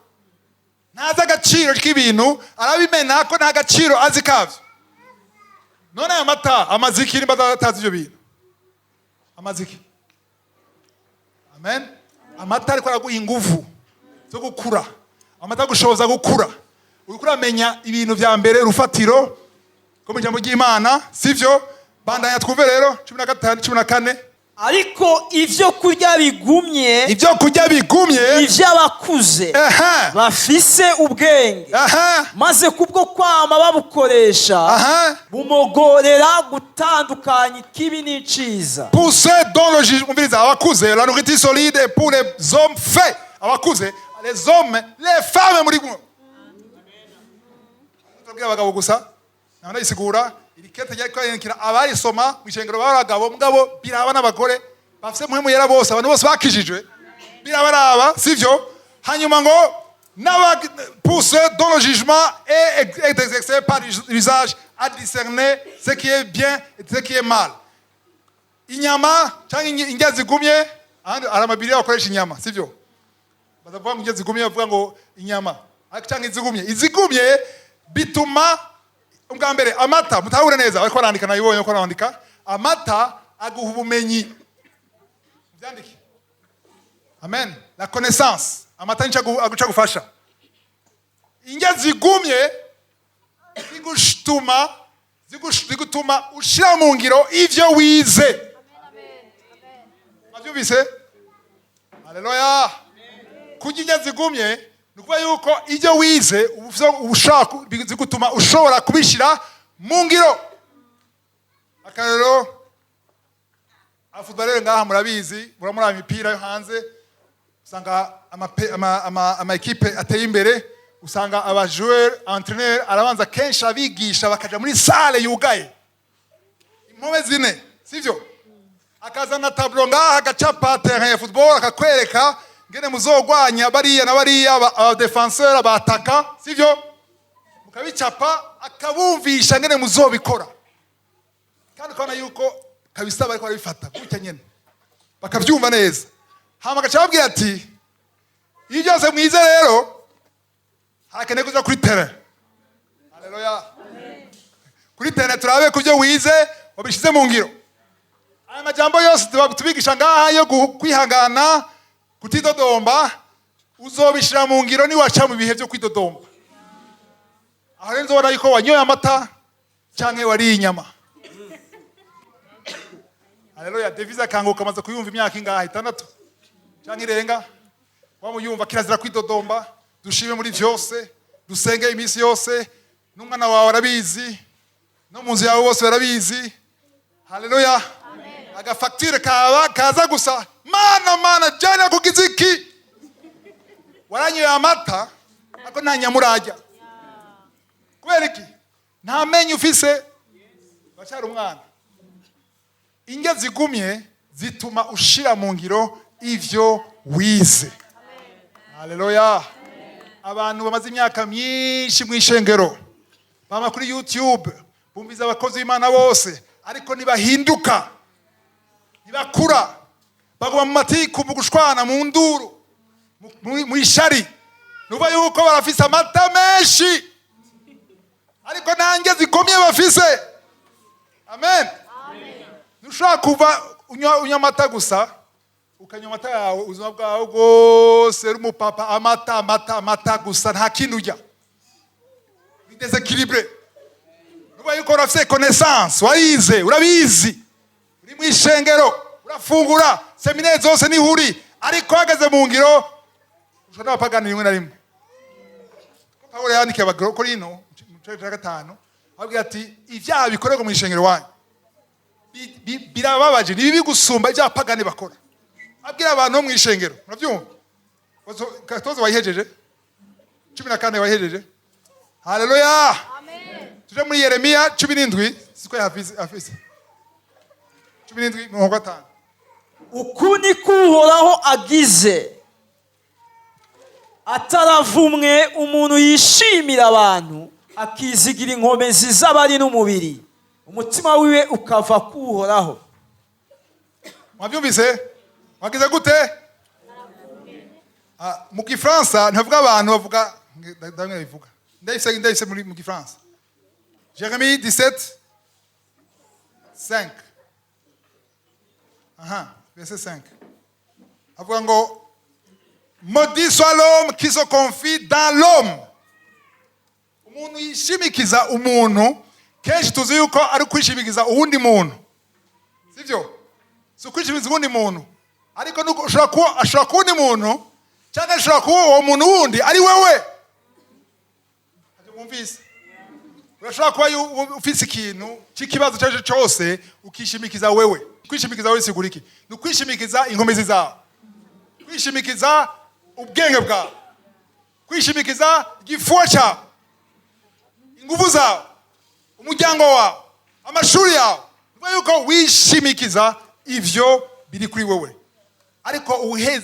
Ntazi agaciro k'ibintu, arabimena ko nta gaciro azi kavyo. None aya mata amaze iki nimba atazi ibyo bintu? Amaze iki? Amen. Amata ariko araguha inguvu zo gukura, amata agushoboza gukura, uriko uramenya ibintu vya mbere, urufatiro rwo mu ijambo ry'Imana, sivyo? Bandanya twumve rero, 15, 14. Ariko ibyo kurya bigumye, ibyo kurya bigumye, iby'abakuze bafise ubwenge, maze kubwo kwama babukoresha, bumogorera gutandukanya ikibi n'iciza. Pour ceux dont le jugement, umviriza, abakuze, la nourriture solide est pour les hommes faits. Abakuze, les hommes, les femmes, muri mwe. Turabwira abagabo gusa, naho ndayisigura. Iri kete ryari kwandikira abarisoma mu ishengero b'abagabo, mugabo biraba n'abagore bafise Mpwemu Yera bose, abantu bose bakijijwe birabaraba, sivyo? Hanyuma ngo pour ceux dont le jugement est exercé par l'usage à discerner ce qui est bien et ce qui est mal. Inyama cyangwa indya zigumye, ahandi hari amabiriya bakoresha inyama, sivyo? Badavuga ngo indya zigumye, bavuga ngo inyama, ariko cyangwa izigumye. Izigumye bituma, ubwa mbere, amata, mutahure neza, bariko barandika, nabibonye ko barandika, amata aguha ubumenyi. Muvyandike. Amen. La connaissance, amata nico aguca gufasha. Indya zigumye zigutuma ushira mu ngiro ivyo wize. Mwavyumvise? Haleluya. Kurya indya zigumye ni ukuvuga yuko ibyo wize ushaka, zigutuma ushobora kubishyira mu ngiro. Akarero, abafootballeur ngaha murabizi, muramuraba imipira yo hanze, usanga ama équipe ateye imbere, usanga aba joueur, entraîneur arabanza kenshi abigisha, bakaja muri salle yugaye, impome zine, sivyo? Akazana tableau ngaha, agacapa terrain ya football, akakwereka ngene muzogwanya bariya na bariya, aba défenseur, abataka, sivyo? Mukabicapa, akabumvisha ngene muzobikora, kandi ukabona yuko kabisa bariko barabifata gutya nyene, bakavyumva neza. Hama agaca ababwira ati: "Iyo byose mwize rero, harakeneye kuja kuri terrain." Haleluya. Kuri terrain turabe ku byo wize wabishize mu ngiro. Aya majambo yose tubigisha ngaha yo kwihangana, kutidodomba, uzobishira mu ngiro niwaca mu bihe byo kwidodomba. Aho rero nzobona yuko wanyoye amata canke wariye inyama. Haleluya! Devise akanguka amaze kuyumva imyaka ingahe? 6 canke irenga. Wamuyumva kirazira kwidodomba, dushime muri vyose, dusenge iminsi yose. N'umwana wawe arabizi, no mu nzu yawe bose barabizi. Haleluya! Agafagitire kaba kaza gusa, "Mana, Mana, jana kugize iki?" Waranyoye amata ariko nta nyama urarya. Kubera iki? Nta menyo ufise, uracyari umwana. Indya zigumye zituma ushira mu ngiro ivyo wize. Haleluya! Abantu bamaze imyaka myinshi mu ishengero, bama kuri YouTube, bumviza abakozi b'Imana bose, ariko ntibahinduka, ntibakura, baguma mu matiku, mu gushwana, mu nduru, mu ishari. Nuba yuko barafise amata menshi, ariko nta ndya zikomye bafise. Amen. Ntushobora kuva unywa amata gusa, ukanywa amata yawe ubuzima bwawe bwose, uri umupapa, amata, amata, amata gusa, nta kindi urya, ni déséquilibré. Nuba yuko urafise connaissance, warize, urabizi, uri mu ishengero, urafungura, séminaire zose niho uri, ariko hageze mu ngiro ushobora n'abapagani rimwe na rimwe. Ko Pawulo yandikiye Abakorino mu gice cya 5, ababwira ati: "Ibyaha bikorerwa mu ishengero wanyu birababaje, ni bibi gusumba ibyo abapagani bakora." Abwira abantu bo mu ishengero, murabyumva? Katozo wayihejeje, 14 wayihejeje. Haleluya! Tuje muri Yeremiya 17, siko yafise afise 17 5. Uku niko Uhoraho agize: ataravumwe umuntu yishimira abantu, akizigira inkomezi z'abari n'umubiri, umutima wiwe ukava kuhoraho. Mwabyumvise? Mwagize gute? Ah, mu Gifaransa ntavuga abantu, bavuga ndamwe bivuga, ndahise muri mu Gifaransa. Jérémie 17 5, aha, verset 5, avuga ngo: "Maudit soit l'homme qui se confie dans l'homme." Umuntu yishimikiza umuntu, kenshi tuzi yuko ari kwishimikiza uwundi muntu, sibyo? Si ukwishimikiza uwundi muntu, ariko nuko ushobora kuba, ashobora kuba undi muntu, cyangwa ashobora kuba uwo muntu wundi ari wewe. Ntacyo mwumvise? Urashobora kuba ufise ikintu cy'ikibazo icyo ari cyo cyose, ukishimikiza wewe. Kwishimikiza wewe sigura iki? Ni ukwishimikiza inkomezi zawe, kwishimikiza ubwenge bwawe, kwishimikiza igifuwa cyawe, ingufu zawe, umuryango wawe, amashuri yawe. Ni yuko wishimikiza ivyo biri kuri wewe. Ariko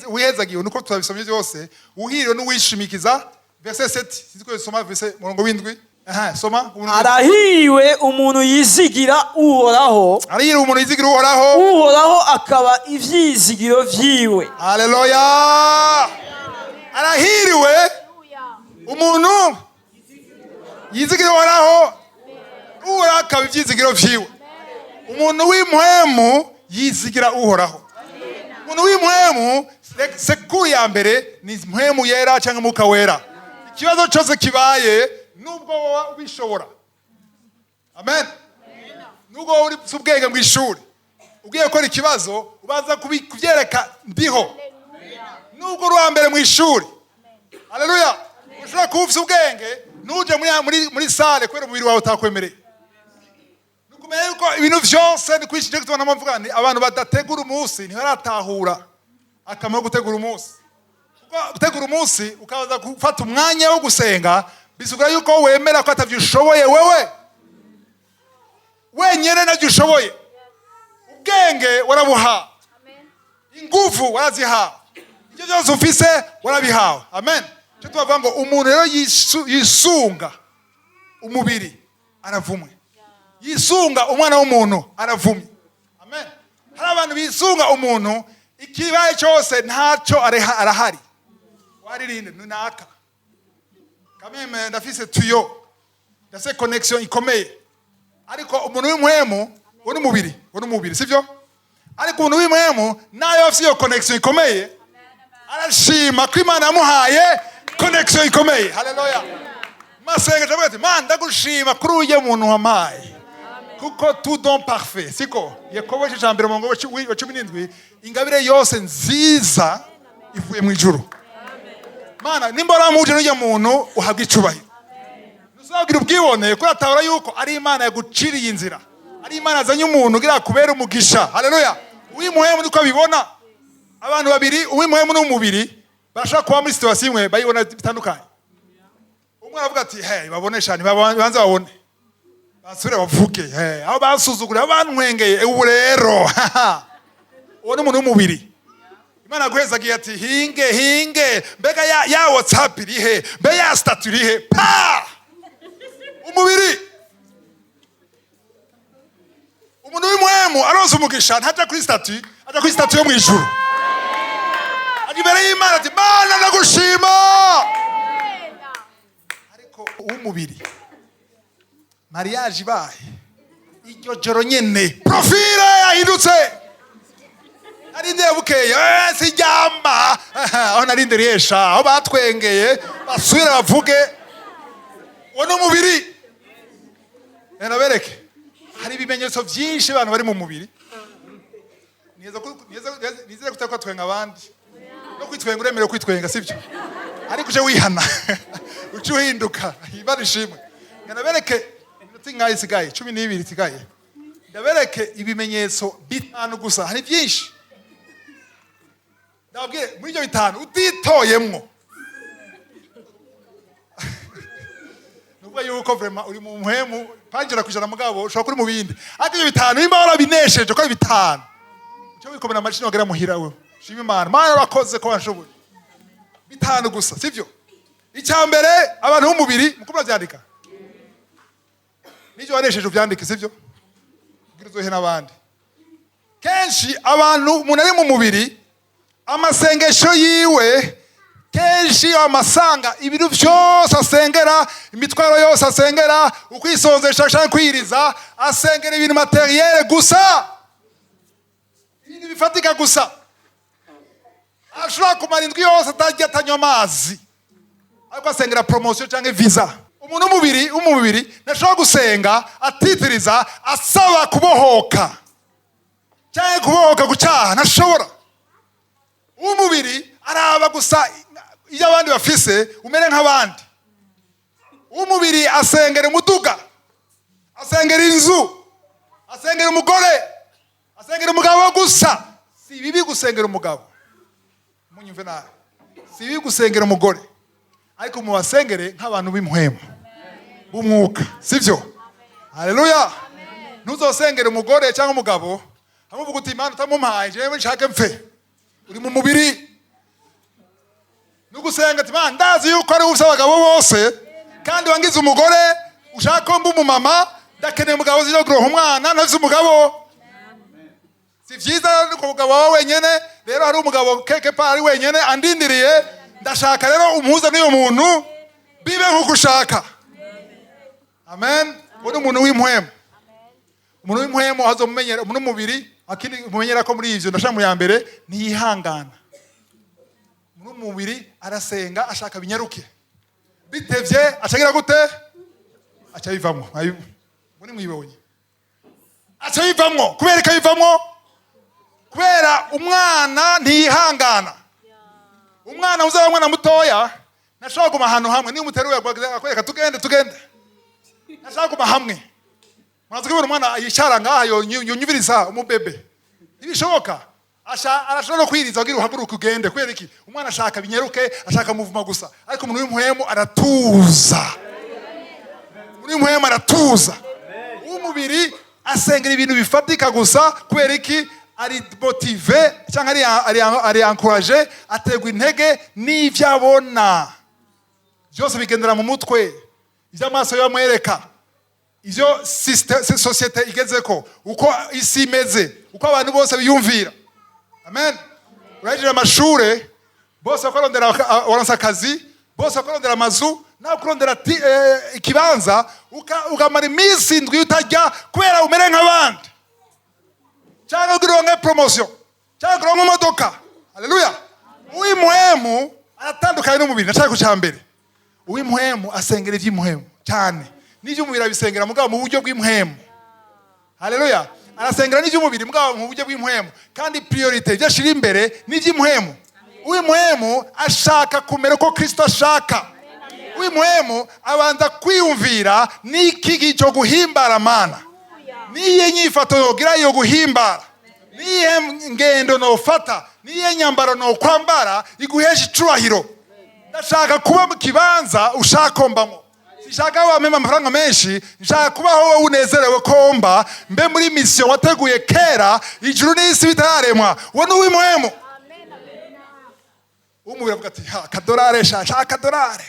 uhezagiwe, nuko turabisomye byose, uhiriwe n'uwishimikiza. Verset 7, sinzi ko soma verset, murongo w'indwi. Aha, soma umurongo. Arahiriwe umuntu yizigira Uhoraho. Arahiriwe umuntu yizigira Uhoraho. Uhoraho akaba ivyizigiro vyiwe. Haleluya! Arahiriwe umuntu yizigira Uhoraho, Uhoraho akaba ibyizigiro vyiwe. Umuntu w'impwemu yizigira Uhoraho. Umuntu w'impwemu, sekuru ya mbere ni Mpwemu Yera cyangwa Umwuka Wera. Ikibazo cyose kibaye, nubwo woba ubishobora, amen, nubwo wowe uri ubwenge mu ishuri, ugiye gukora ikibazo, ubanza kubyereka ndiho, nubwo uri uwa mbere mu ishuri. Haleluya! Ushobora kuba ufite ubwenge, ntuje muri salle kubera umubiri wawe utakwemereye. Ni ukumenya yuko ibintu byose ni kwishyura. Tubona mvuga ni abantu badategura umunsi, ntibaratahura akamaro ko gutegura umunsi. Kuko gutegura umunsi, ukaza gufata umwanya wo gusenga, bisigura yuko wemera ko atavyo ushoboye wewe wenyine, nabyo ushoboye. Ubwenge warabuhawe, ingufu warazihawe, ibyo byose ufise warabihawe. Amen. Icyo tubavuga ngo umuntu rero yisunga umubiri aravumwe, yisunga umwana w'umuntu aravumye. Amen. Hari abantu bisunga umuntu, ikibaye cyose ntacyo arahari, waririnde nunaka kameme, ndafise tuyo, ndafise connexion ikomeye. Ariko umuntu w'impwemu, wo n'umubiri, wo n'umubiri, sivyo? Ariko umuntu w'impwemu nayo afise iyo connexion ikomeye, arashima ko Imana yamuhaye connexion ikomeye. Haleluya! Masengesho avuga ati: "Mana, ndagushima kuri uyu muntu wampaye, kuko tout don parfait." Siko Yakobo igice cya mbere, umurongo wa 17: ingabire yose nziza ivuye mu ijuru. Mana, nimba waramuje n'ujya muntu, uhabwa icubahiro. Ntuzabwira ubwibone ko uratabura yuko ari Imana yaguciriye inzira, ari Imana yazanye umuntu kugira kubera umugisha. Haleluya! Uw'impwemu niko abibona. Abantu babiri, uw'impwemu n'umubiri, barashobora kuba muri situation imwe, bayibona bitandukanye. Umwe aravuga ati: "Hey, babonesha, ntibabanze babone, basubire bavuge, hey, aho basuzuguriye, aho bantwengeye, ubu rero." Uwo ni umuntu w'umubiri. Imana yaguhezagiye ati: "Hinge, hinge, mbega ya WhatsApp irihe? Mbe ya statut irihe?" Pa umubiri. Umuntu w'impwemu aronse umugisha, ntaja kuri statut, aja kuri statut yo mu ijuru. Aja imbere y'Imana ati: "Mana, ndagushima." Ariko uw'umubiri, mariage ibaye, iryo joro nyene profile yahindutse. Narindiriye bukeye, siryama aho narindiriye sha, aho batwengeye basubire bavuge. Uwo ni umubiri. Nabereke, hari ibimenyetso byinshi abantu bari mu mubiri. Nizere kutari kwatwenga abandi no kwitwenga. Uremerewe kwitwenga, sibyo? Ariko uje wihana, uce uhinduka. Imana ishimwe. Nabereke iminota ingahe isigaye? 12 isigaye. Ndabereke ibimenyetso bitanu gusa, hari byinshi. Ndababwire, muri ibyo bitanu utitoyemwo, nubwo yuko vraiment uri mu mpwemu panjira kwijana, mugabo ushobora kuri mu bindi. Ariko ibyo bitanu, nimba warabinesheje ko ari bitanu, uce wikomera amashini, wagera muhira we shima Imana: "Mana, urakoze ko wanshoboye." Bitanu gusa, sibyo? Icya mbere, abantu b'umubiri, muko murabyandika, n'ibyo wanesheje ubyandike, sibyo? Kugira uzohe n'abandi. Kenshi abantu, umuntu ari mu mubiri, amasengesho yiwe kenshi amasanga ibintu byose asengera, imitwaro yose asengera, ukwisonzesha cyangwa kwiriza, asengera ibintu matériel gusa, ibintu bifatika gusa. Ashobora kumara indwi yose atarya, atanywa amazi, ariko asengera promotion cyangwa visa. Umuntu w'umubiri ntashobora gusenga atitiriza asaba kubohoka cyangwa kubohoka ku cyaha, ntashobora. Uw'umubiri araba gusa iyo abandi bafise, umere nk'abandi. Uw'umubiri asengera umuduga, asengera inzu, asengera umugore, asengera umugabo gusa. Si bibi gusengera umugabo, munyumve nabi, si bibi gusengera umugore, ariko mubasengere nk'abantu b'impwemu, b'umwuka, sibyo? Haleluya! Ntuzosengere umugore cyangwa umugabo amuvuga uti: "Imana, utamumpaye jewe nshake mfe." Uri mu mubiri. Nugusenga ati: "Imana, ndazi yuko ari ufise abagabo bose, kandi wangize umugore, ushaka ko mba umumama, ndakeneye umugabo zija kuronka umwana, ntafise umugabo si vyiza nuko umugabo wawe wenyene. Rero hari umugabo keke pa ari wenyene andindiriye, ndashaka rero umuhuza n'uyo muntu, bibe nk'uko ushaka." Amen. Uwo ni umuntu w'impwemu. Umuntu w'impwemu azomumenyera. Umuntu w'umubiri akindi mumenyera ko muri ivyo, ndashaka mu ya mbere, ntiyihangana. Umuntu w'umubiri arasenga ashaka binyaruke, bitevye acagira gute? Aca bivamwo. Muri mwibonye, aca bivamwo. Kubera ko bivamwo, kubera umwana ntiyihangana. Umwana uzaba umwana mutoya ntashobora kuguma ahantu hamwe. Niba umuteruye akwereka: "Tugende, tugende." Ntashobora kuguma hamwe. Murazi kubona umwana yicara ngaha yonyubiriza umubebe? Ntibishoboka. Arashobora no kwiriza kugira uhaguruke ugende. Kubera iki? Umwana ashaka binyaruke, ashaka muvuma gusa. Ariko umuntu w'impwemu aratuza. Umuntu w'impwemu aratuza. Uw'umubiri asengera ibintu bifatika gusa. Kubera iki? Ari motivé cyangwa ari encouragé, aterwa intege n'ibyo abona. Byose bigendera mu mutwe, ibyo amaso yamwereka, ibyo société igezeko, uko isi imeze, uko abantu bose biyumvira. Amen. Urahejeje amashure, bose bakarondera, waronse akazi, bose bakarondera amazu, nawe kurondera ikibanza, ukamara iminsi 7 utarya kubera umere nk'abandi, cyangwa kugira uronke promotion, cyangwa kuronke imodoka. Haleluya! Uw'impwemu aratandukanye n'umubiri. Ndashaka ku cya mbere. Uw'impwemu asengera iby'impwemu cyane, n'iby'umubiri abisengera, mugabo mu buryo bw'impwemu. Haleluya! Arasengera n'iby'umubiri, mugabo mu buryo bw'impwemu, kandi priorité, ibyo ashira imbere n'iby'impwemu. Uw'impwemu ashaka kumera uko Kristo ashaka. Uw'impwemu abanza kwiyumvira: n'iki cyo guhimbara Mana? Niye nyifato yogira yo guhimbara? Niye ngendo nofata? Niye nyambaro nokwambara iguhesha icubahiro? Ndashaka kuba mu kibanza ushaka mbamo. Sinshaka wampemba amafaranga menshi, nshaka kubaho wowe unezerewe ko mba mbe muri mission wateguye kera ijuru n'isi bitararemwa. Uwo ni uw'impwemu. Umubiri avuga ati: "Ha, akadorare sha, shaka akadorare."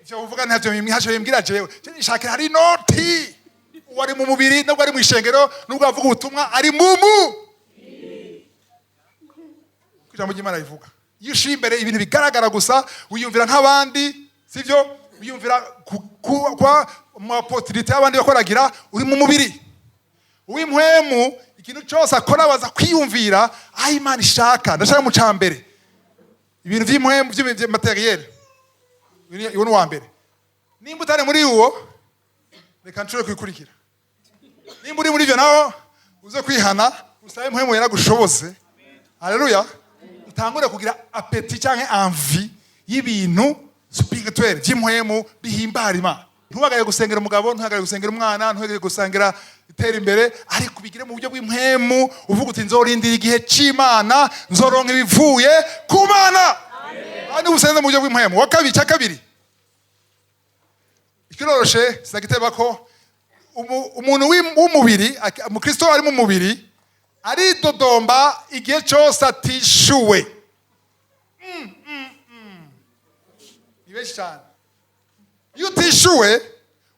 Ivyo uvuga ntavyo bimbwira jewe. Je nishakira hari inoti. Uwo ari mu mubiri, nubwo ari mu ishengero, nubwo avuga ubutumwa, ari mumu. Ijambo ry'Imana rivuga: iyo ushira imbere ibintu bigaragara gusa, wiyumvira nk'abandi, sivyo? Wiyumvira kuba mu opportunité y'abandi bakoragira, uri mu mubiri. Uw'impwemu ikintu cyose akora baza kwiyumvira aho Imana ishaka. Ndashaka mu cambere ibintu vy'impwemu, vy'matériel. Uwo ni uwa mbere. Nimba utari muri uwo, reka nshobore kwikurikira. Nimba uri muri ibyo naho, uze kwihana, usabe Mpwemu yaragushoboze. Haleluya! Utangure kugira appétit cyangwa envie y'ibintu spirituel, by'impwemu, bihimbara Imana. Ntubagaye gusengera umugabo, ntubagaye gusengera umwana, ntubagaye gusengera itera imbere, ariko ubigire mu buryo bw'impwemu, uvuga uti: "Nzorindira igihe c'Imana, nzoronka ibivuye ku Mana." Kandi ubusenze mu buryo bw'impwemu. Wa kabiri, cya kabiri ikiroroshe, sinagiteba ko umuntu w'umubiri, umukristo ari mu mubiri, aridodomba igihe cyose atishuwe. Ni benshi cyane. Iyo utishuwe,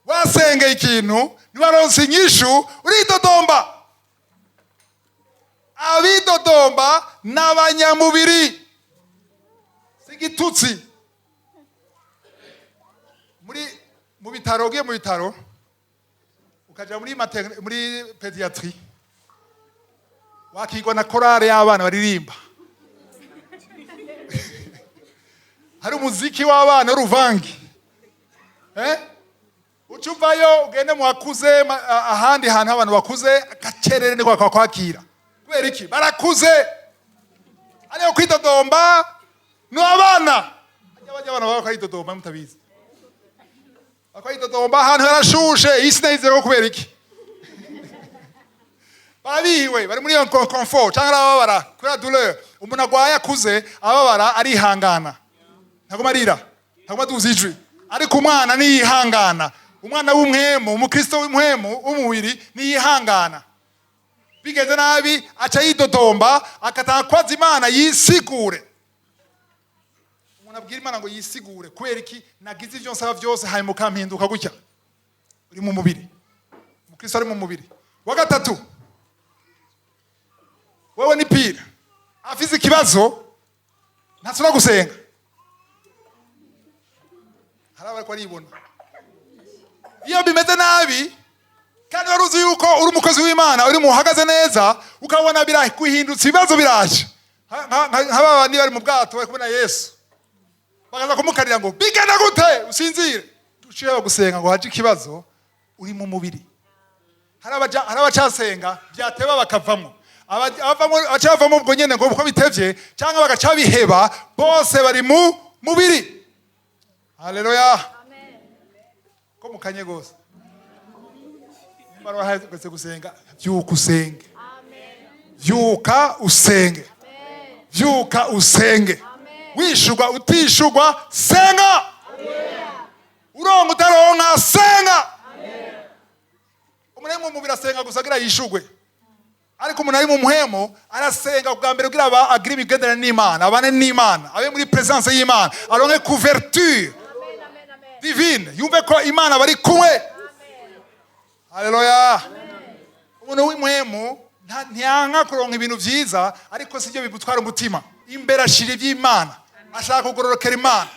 wasengeye ikintu ntiwaronse inyishu, uridodomba. Abidodomba ni abanyamubiri, si igitutsi. Muri mu bitaro, ugiye mu bitaro, ukaja muri pédiatrie, wakigwa na korale y'abana baririmba, hari umuziki w'abana w'uruvangi, eh? Uca uvayo ugende mu bakuze, ahandi hantu abantu bakuze, agacerere niko kwakira. Kubera iki? Barakuze. Ariyo kwidodomba ni abana. Bajya abana baba bakaridodomba, mutabizi, bakaridodomba ahantu harashushe, isi nayizero. Kubera iki? Barabihiwe, bari muri iyo confort, cyangwa arababara kubera douleur. Umuntu agwaye akuze ababara arihangana, ntaguma arira, ntaguma aduza ijwi, ariko umwana niyihangana. Umwana w'umwemu, umukristo w'umwemu, w'umubiri niyihangana. Bigeze nabi aca yidodomba, akatanga kwaza Imana yisigure. Umuntu abwira Imana ngo yisigure: "Kubera iki nagize ibyo nsaba byose, hanyuma ukampinduka gutya?" Uri mu mubiri, umukristo ari mu mubiri. Wa gatatu, wewe ni pire, afise ikibazo ntasubira gusenga. Hari abariko aribona iyo bimeze nabi, kandi wari uzi yuko uri umukozi w'Imana, uri muhagaze neza, ukabona biraguhindutse, ibibazo biraje. Nka ba bandi bari mu bwato bari kumwe na Yesu, bakaza kumukarira ngo: "Bigenda gute usinzire?" Uciye gusenga ngo haje ikibazo, uri mu mubiri. Hari abacasenga byateba bakavamo. Abaca bavamo ubwo nyene ngo uko bitevye, cyangwa bagaca biheba. Bose bari mu mubiri. Haleluya! Ko mukanye gose. Nimba wahageze gusenga, vyuka usenge, vyuka usenge, vyuka usenge. Wishurwa utishurwa, senga. Uronka utaronka, senga. Umuntu ari mu mubiri asenga gusa agira yishurwe, ariko umuntu ari mu muhemo arasenga bwa mbere kugira agire imigenderanire n'Imana, abane n'Imana, abe muri présence y'Imana, aronke couverture divine, yumve ko Imana bari kumwe. Haleluya! Umuntu w'imuhemu ntiyanka kuronka ibintu vyiza, ariko sibyo bigutwara umutima. Imbere ashira iby'Imana, ashaka kugororokera Imana,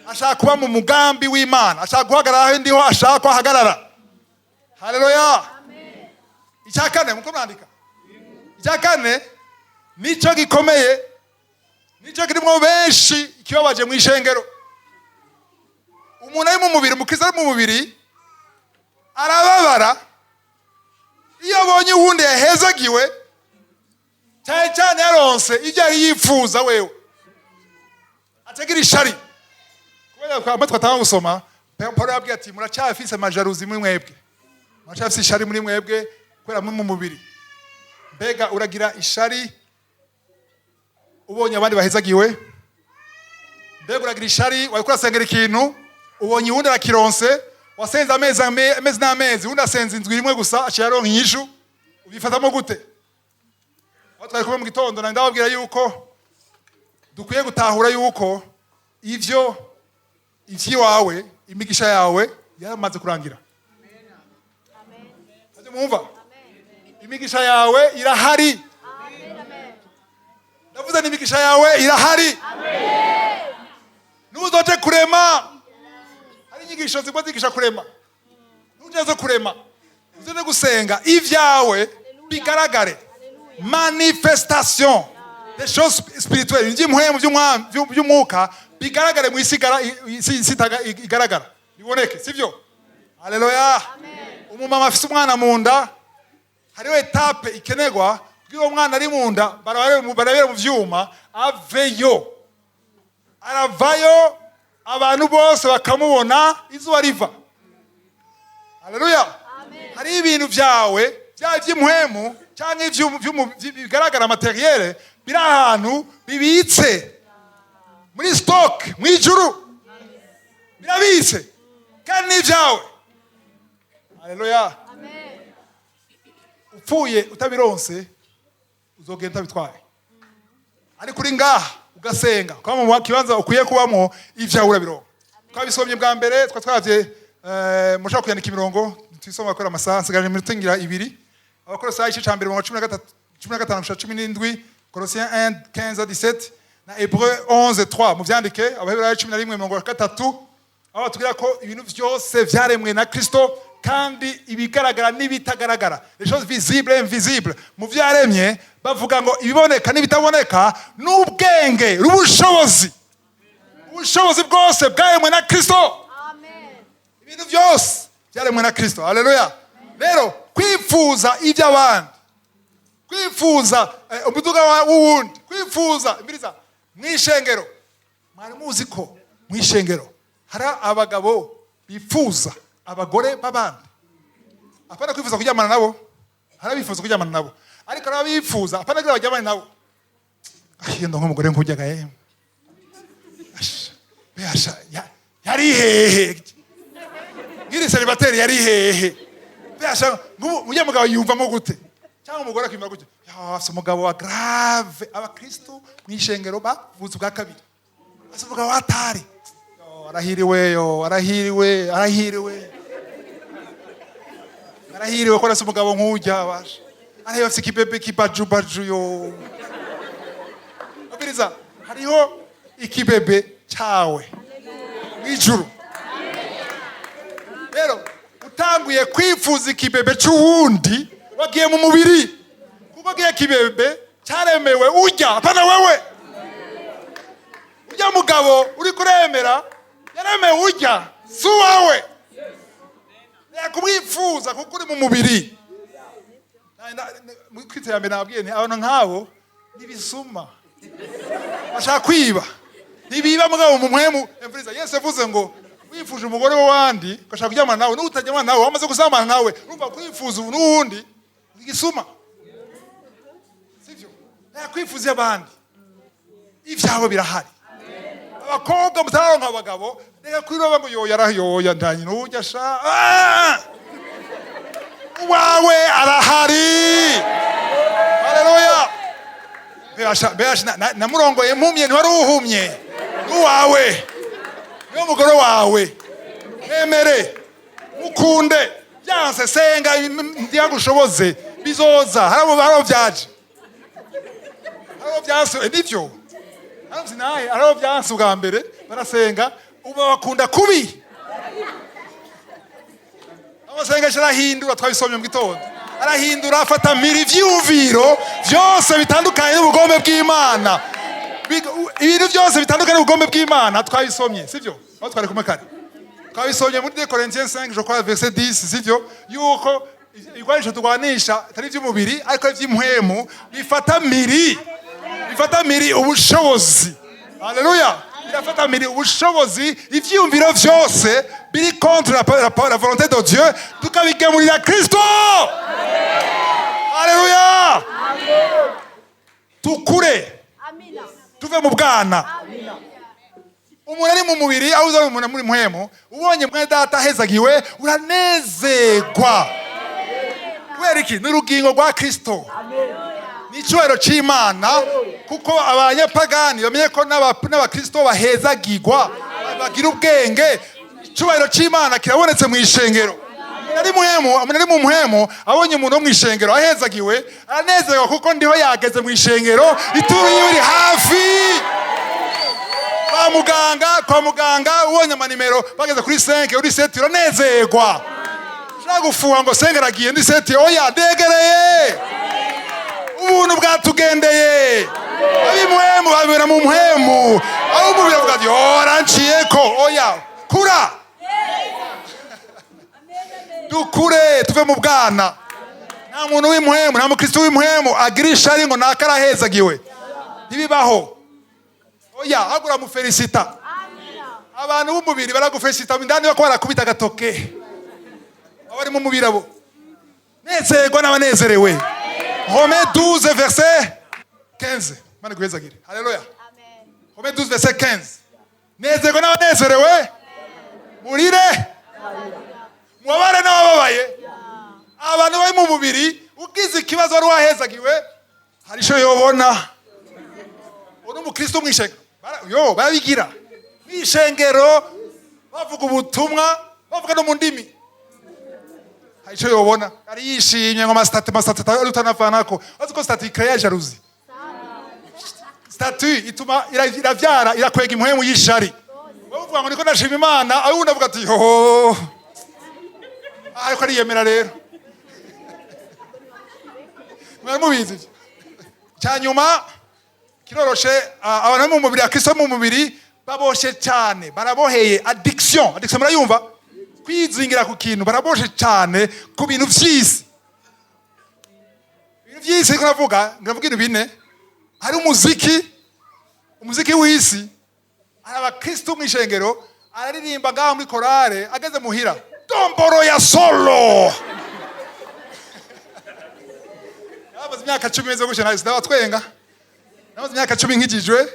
ashaka kuba mu mugambi w'Imana, ashaka guhagarara aho ndiho ashaka ko ahagarara. Haleluya! Icya kane, muko mwandika, icya kane nicyo gikomeye, nicyo kirimo benshi ikibabaje mu ishengero. Umuntu ari mu mubiri, umukristo ari mu mubiri, arababara iyo abonye uwundi yahezagiwe, cyane cyane yaronse ibyo yari yifuza wewe, atagira ishari. Kubera ko amatwi atanga gusoma, Paulo yabwiye ati: "Muracyafise ama jalousie muri mwebwe, muracyafise ishari muri mwebwe kubera muri mu mubiri." Mbega uragira ishari ubonye abandi bahezagiwe? Mbega uragira ishari wariko urasengera ikintu, ubonye uwundi arakironse? Wasenze amezi, amezi n'amezi, uwundi asenze indwi rimwe gusa, aciye aronka inyishu. Ubifatamo gute? Aho twari kumwe mu gitondo, nari ndababwira yuko dukwiye gutahura yuko ivyo ivy'iwawe, imigisha yawe yaramaze kurangira. Ntavyo mwumva? Imigisha yawe irahari. Ndavuze ni imigisha yawe irahari, nuzoje kurema. Hari inyigisho zimwe zigisha kurema. Ntuze kurema, uzoje gusenga ivyawe bigaragare, manifestation des choses spirituelles, iby'impwemu by'umwuka bigaragare mu isi, isi igaragara, biboneke, sivyo? Haleluya! Umumama afise umwana mu nda, hariho étape ikenerwa kugira uwo mwana ari mu nda barabere mu vyuma aveyo. Aravayo, abantu bose bakamubona, izuba riva. Haleluya! Hariho ibintu vyawe, byaba iby'impwemu cyangwa bigaragara, matériel, biri ahantu bibitse muri stock mu ijuru, birabitse kandi ni ibyawe. Haleluya! Upfuye utabironse, uzogenda utabitwaye. Ariko uri ngaha ugasenga, ukaba mu kibanza ukwiye kubamo, ibyawe urabironka. Twabisomye bwa mbere, twaravye, mushobora kuyandika imirongo tuyisoma kubera amasaha nsigaje iminota ngira 2. Abakolosayi igice ca mbere, mirongo 13, 15 gushika 17, Colossiens 1 15 à 17, na Hébreu 11 3. Muvyandike. Abaheburayo 11 mirongo 3, aho batubwira ko ibintu vyose vyaremwe na Kristo, kandi ibigaragara n'ibitagaragara, les choses visibles et invisibles. Mu vyaremye bavuga ngo ibiboneka n'ibitaboneka, n'ubwenge, n'ubushobozi, ubushobozi bwose bwaremwe na Kristo. Ibintu byose byaremwe na Kristo. Haleluya! Rero kwifuza iby'abandi, kwifuza umuduga w'uwundi, kwifuza imbiriza mw'ishengero. Mwari muzi ko mw'ishengero hari abagabo bifuza abagore b'abandi? Apana kwifuza kuryamana nabo. Hari abifuza kuryamana nabo, ariko hari abifuza apana kugira baryamane nabo. Iyo ndonka umugore nk'ujyaga ye. Asha, besha yari hehe? Ngiri célibataire yari hehe? Besha ngubu ujya mugabo yumvamo gute? Cyangwa umugore akimva gute? Ya, afise umugabo wa grave. Abakristo mw'ishengero bavuze ubwa kabiri, afise umugabo wa atari. Yo, arahiriwe! Yo, arahiriwe, arahiriwe, arahiriwe ko arafise umugabo nk'ujya. Basha arahiriwe, afise ikibebe kibajubaju. Yo, abiriza, hariho ikibebe cyawe mw'ijuru. Rero utanguye kwifuza ikibebe c'uwundi, wagiye mu mubiri, kuko kiya kibebe cyaremewe ujya, apana wewe. Ujya mugabo uri kuremera yaremewe ujya, si uwawe. Kumwifuza kuko uri mu mubiri. Mu kwiterambere nababwiye nti abantu nk'abo n'ibisuma, bashaka kwiba. Ntibiba mugabo mu mpwemu. Emvuriza, Yesu yavuze ngo wifuje umugore w'abandi, ugashaka kuryamana nawe, n'utaryamana nawe wamaze gusambana nawe. Urumva kwifuza ubu n'uwundi igisuma, sivyo? Yakwifuza abandi, ibyawe birahari. Abakobwa mutararonka abagabo, reka kwiroba ngo yoya arayoya ndanye n'ujya sha. Ah! Uwawe arahari. Haleluya! Beyasha, beyasha, namurongoye mpumye, ntiwari uhumye. N'uwawe, niwo mugore wawe, mwemere, mukunde. Byanse, senga ndiyagushoboze, bizoza. Hari abo byaje, hari abo byanse. Nivyo haramutse naye, hari abo byanse ubwa mbere, barasenga, ubu bakunda kubi. Amasengesho arahindura. Twabisomye mu gitondo. Arahindura, afata mpiri ivyiyumviro vyose bitandukanye n'ubugombe bw'Imana. Ibintu byose bitandukanye n'ubugombe bw'Imana. Twabisomye, sivyo? Aho twari kumwe kare. Twabisomye muri 2 Corinthiens 5, je crois, verset 10, sivyo? Yuko ibigwanisho turwanisha atari iby'umubiri, ariko iby'impwemu, bifata miri ubushobozi. Haleluya! Birafata miri ubushobozi, ivyiyumviro vyose biri contre la volonté de Dieu, tukabigemurira Kristo. Haleluya! Tukure, tuve mu bwana. Umuntu ari mu mubiri, aho uzabona umuntu muri mpwemu, ubonye mwene data ahezagiwe, uranezerwa. Kubera iki? Ni urugingo rwa Kristo, ni icyubahiro cy'Imana, kuko abanyapagani bamenye ko n'abakristo bahezagirwa, bagira ubwenge. Icyubahiro cy'Imana kirabonetse mu ishengero. Umuntu ari mu mpwemu, abonye umuntu wo mu ishengero ahezagiwe, aranezerwa, kuko ndiho yageze mu ishengero, ituru yiwe iri hafi. Kwa muganga, ubonye amanimero bageze kuri 5, uri 7, uranezerwa. Ushobora gufuha ngo 5 aragiye, ndi 7, oya, ndegereye. Ubuntu bwatugendeye. Ab'impwemu babera mu mpwemu, aho umubiri avuga ati: "Oh, aranciyeko." Oya, kura, dukure, tuve mu bwana. Nta muntu w'impwemu, nta mukristo w'impwemu agira ishari ngo naka arahezagiwe. Ntibibaho, oya. Ahubwo uramufelicita. Abantu b'umubiri baragufelicita, indani bako barakubita agatoke. Abari mu mubiri abo. Nezerwa n'abanezerewe. Romains 12 verset 15. Mana iguhezagire. Haleluya! Romains 12 verset 15: nezerwa n'abanezerewe, murire, mubabare n'abababaye. Abantu bari mu mubiri, ugize ikibazo wari wahezagiwe, hari icyo yobona. Uri umukristo mw'ishengero, yo barabigira mw'ishengero, bavuga ubutumwa, bavuga no mu ndimi, hari icyo yobona. Ari yishimye ngo ama statut, ama statut ari utanavanako. Azi ko statut icréa jalousie? Statut ituma iravyara, irakwega impwemu y'ishari. Wowe uvuga ngo niko ndashima Imana, aho uwundi avuga ati: "Hoho, ariko ariyemera." Rero mwari mubizi ivyo. Cya nyuma kiroroshe. Abantu bo mu mubiri, akristo bo mu mubiri, baboshe cyane, baraboheye addiction. Addiction murayumva? Kwizingira ku kintu. Baraboshe cyane ku bintu vy'isi. Ibintu vy'isi ariko ndavuga ibintu bine. Hari umuziki, umuziki w'isi. Hari abakristo mw'ishengero, araririmba ngaho muri korale, ageze muhira, domboro ya solo. Namaze imyaka 10 meze gutyo, nawe sinabatwenga. Namaze imyaka 10 nkijijwe,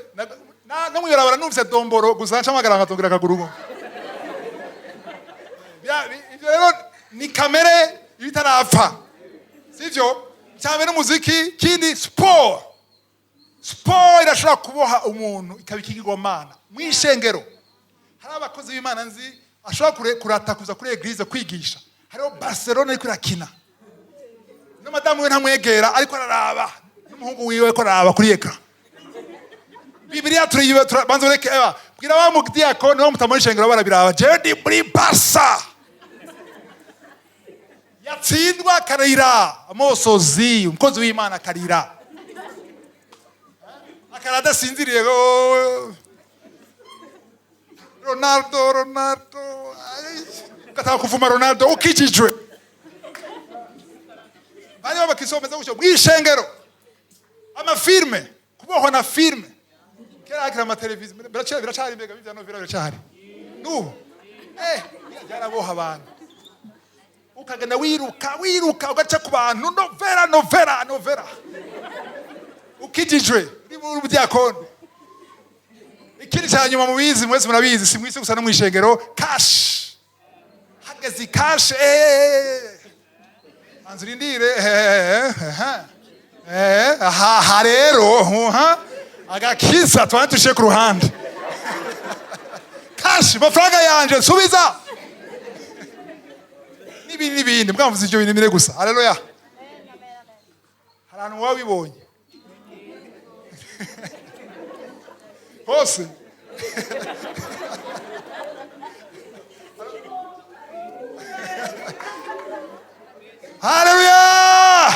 no mwibarabara numvise domboro gusa, ncamagara nkatongera akaguru. Ivyo rero ni kamere iba itarapfa, sivyo? Cyane n'umuziki. Kindi, sport. Sport irashobora kuboha umuntu, ikaba ikigirwamana. Mw'ishengero hari abakozi b'Imana nzi ashobora kurata kuza kuri église kwigisha, hariho Barcelona ariko irakina, no madamu we ntamwegera, ariko araraba n'umuhungu wiwe, ariko araraba kuri écran. Bibiliya turiyibe, banza ureke. Eba bwira wa mudiyakoni wo mutamuri ishengero, barabiraba. Jewe ndi muri Barça. Yatsindwa akarira amosozi, umukozi w'Imana akarira, akara adasinziriye. Oh. Ronaldo, Ronaldo. Ay, ugataka kuvuma Ronaldo ukijijwe. Bari babakristo bameze gutyo mw'ishengero. Ama film, kubohwa na film. Kera hakiri amateleviziyo, biracari mbega, bivya novela biracari nubu. Byaraboha abantu, ukagenda wiruka, wiruka, ugaca ku bantu, novela, novela, novela, ukijijwe, uri mu diakoni. Ikindi cya nyuma mubizi mwese, murabizi, si mwisi gusa, no mw'ishengero: cash. Hageze cash, banza urindire. Aha rero agakiza twana tushiye ku ruhande. Cash, amafaranga yanje nsubiza, n'ibindi n'ibindi. Mwavuze ibyo bintu bine gusa. Haleluya! Hari ahantu waba wibonye hose. Haleluya!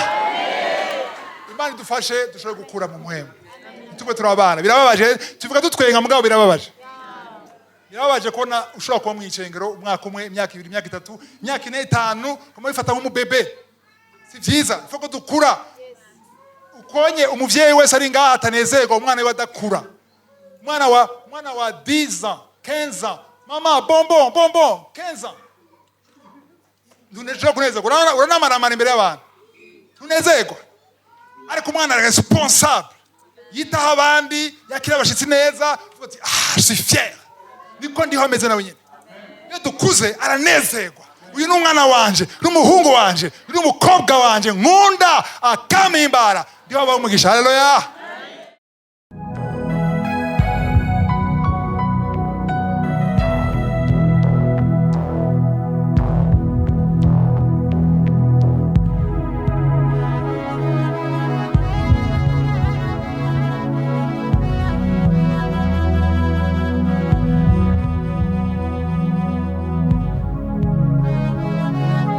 Imana idufashe dushobore gukura mu muhemu, ntitube turi abana. Birababaje, tuvuga dutwenga, mugabo birababaje. Birababaje kubona ushobora kuba mu icengero umwaka umwe, imyaka 2, imyaka 3, imyaka 4, 5, ukaba wifata nk'umubebe. Si byiza, ifo ko dukura. Ukonye umuvyeyi wese ari ngaha atanezerwa umwana we adakura. Umwana wa 10 ans, 15 ans, mama, bonbon, bonbon, 15 ans, ntuneshobora kunezerwa. Uranamaramara imbere y'abantu, ntunezerwa. Ariko umwana responsable, yitaho abandi, yakira abashitsi neza, uvuga ati: "Ah, je suis fier." Niko ndiho ameze nawe nyine. Iyo dukuze aranezerwa: uyu ni umwana wanje, ni umuhungu wanje, ni umukobwa wanje nkunda, akampimbara. Ndiho abaho umugisha. Haleluya!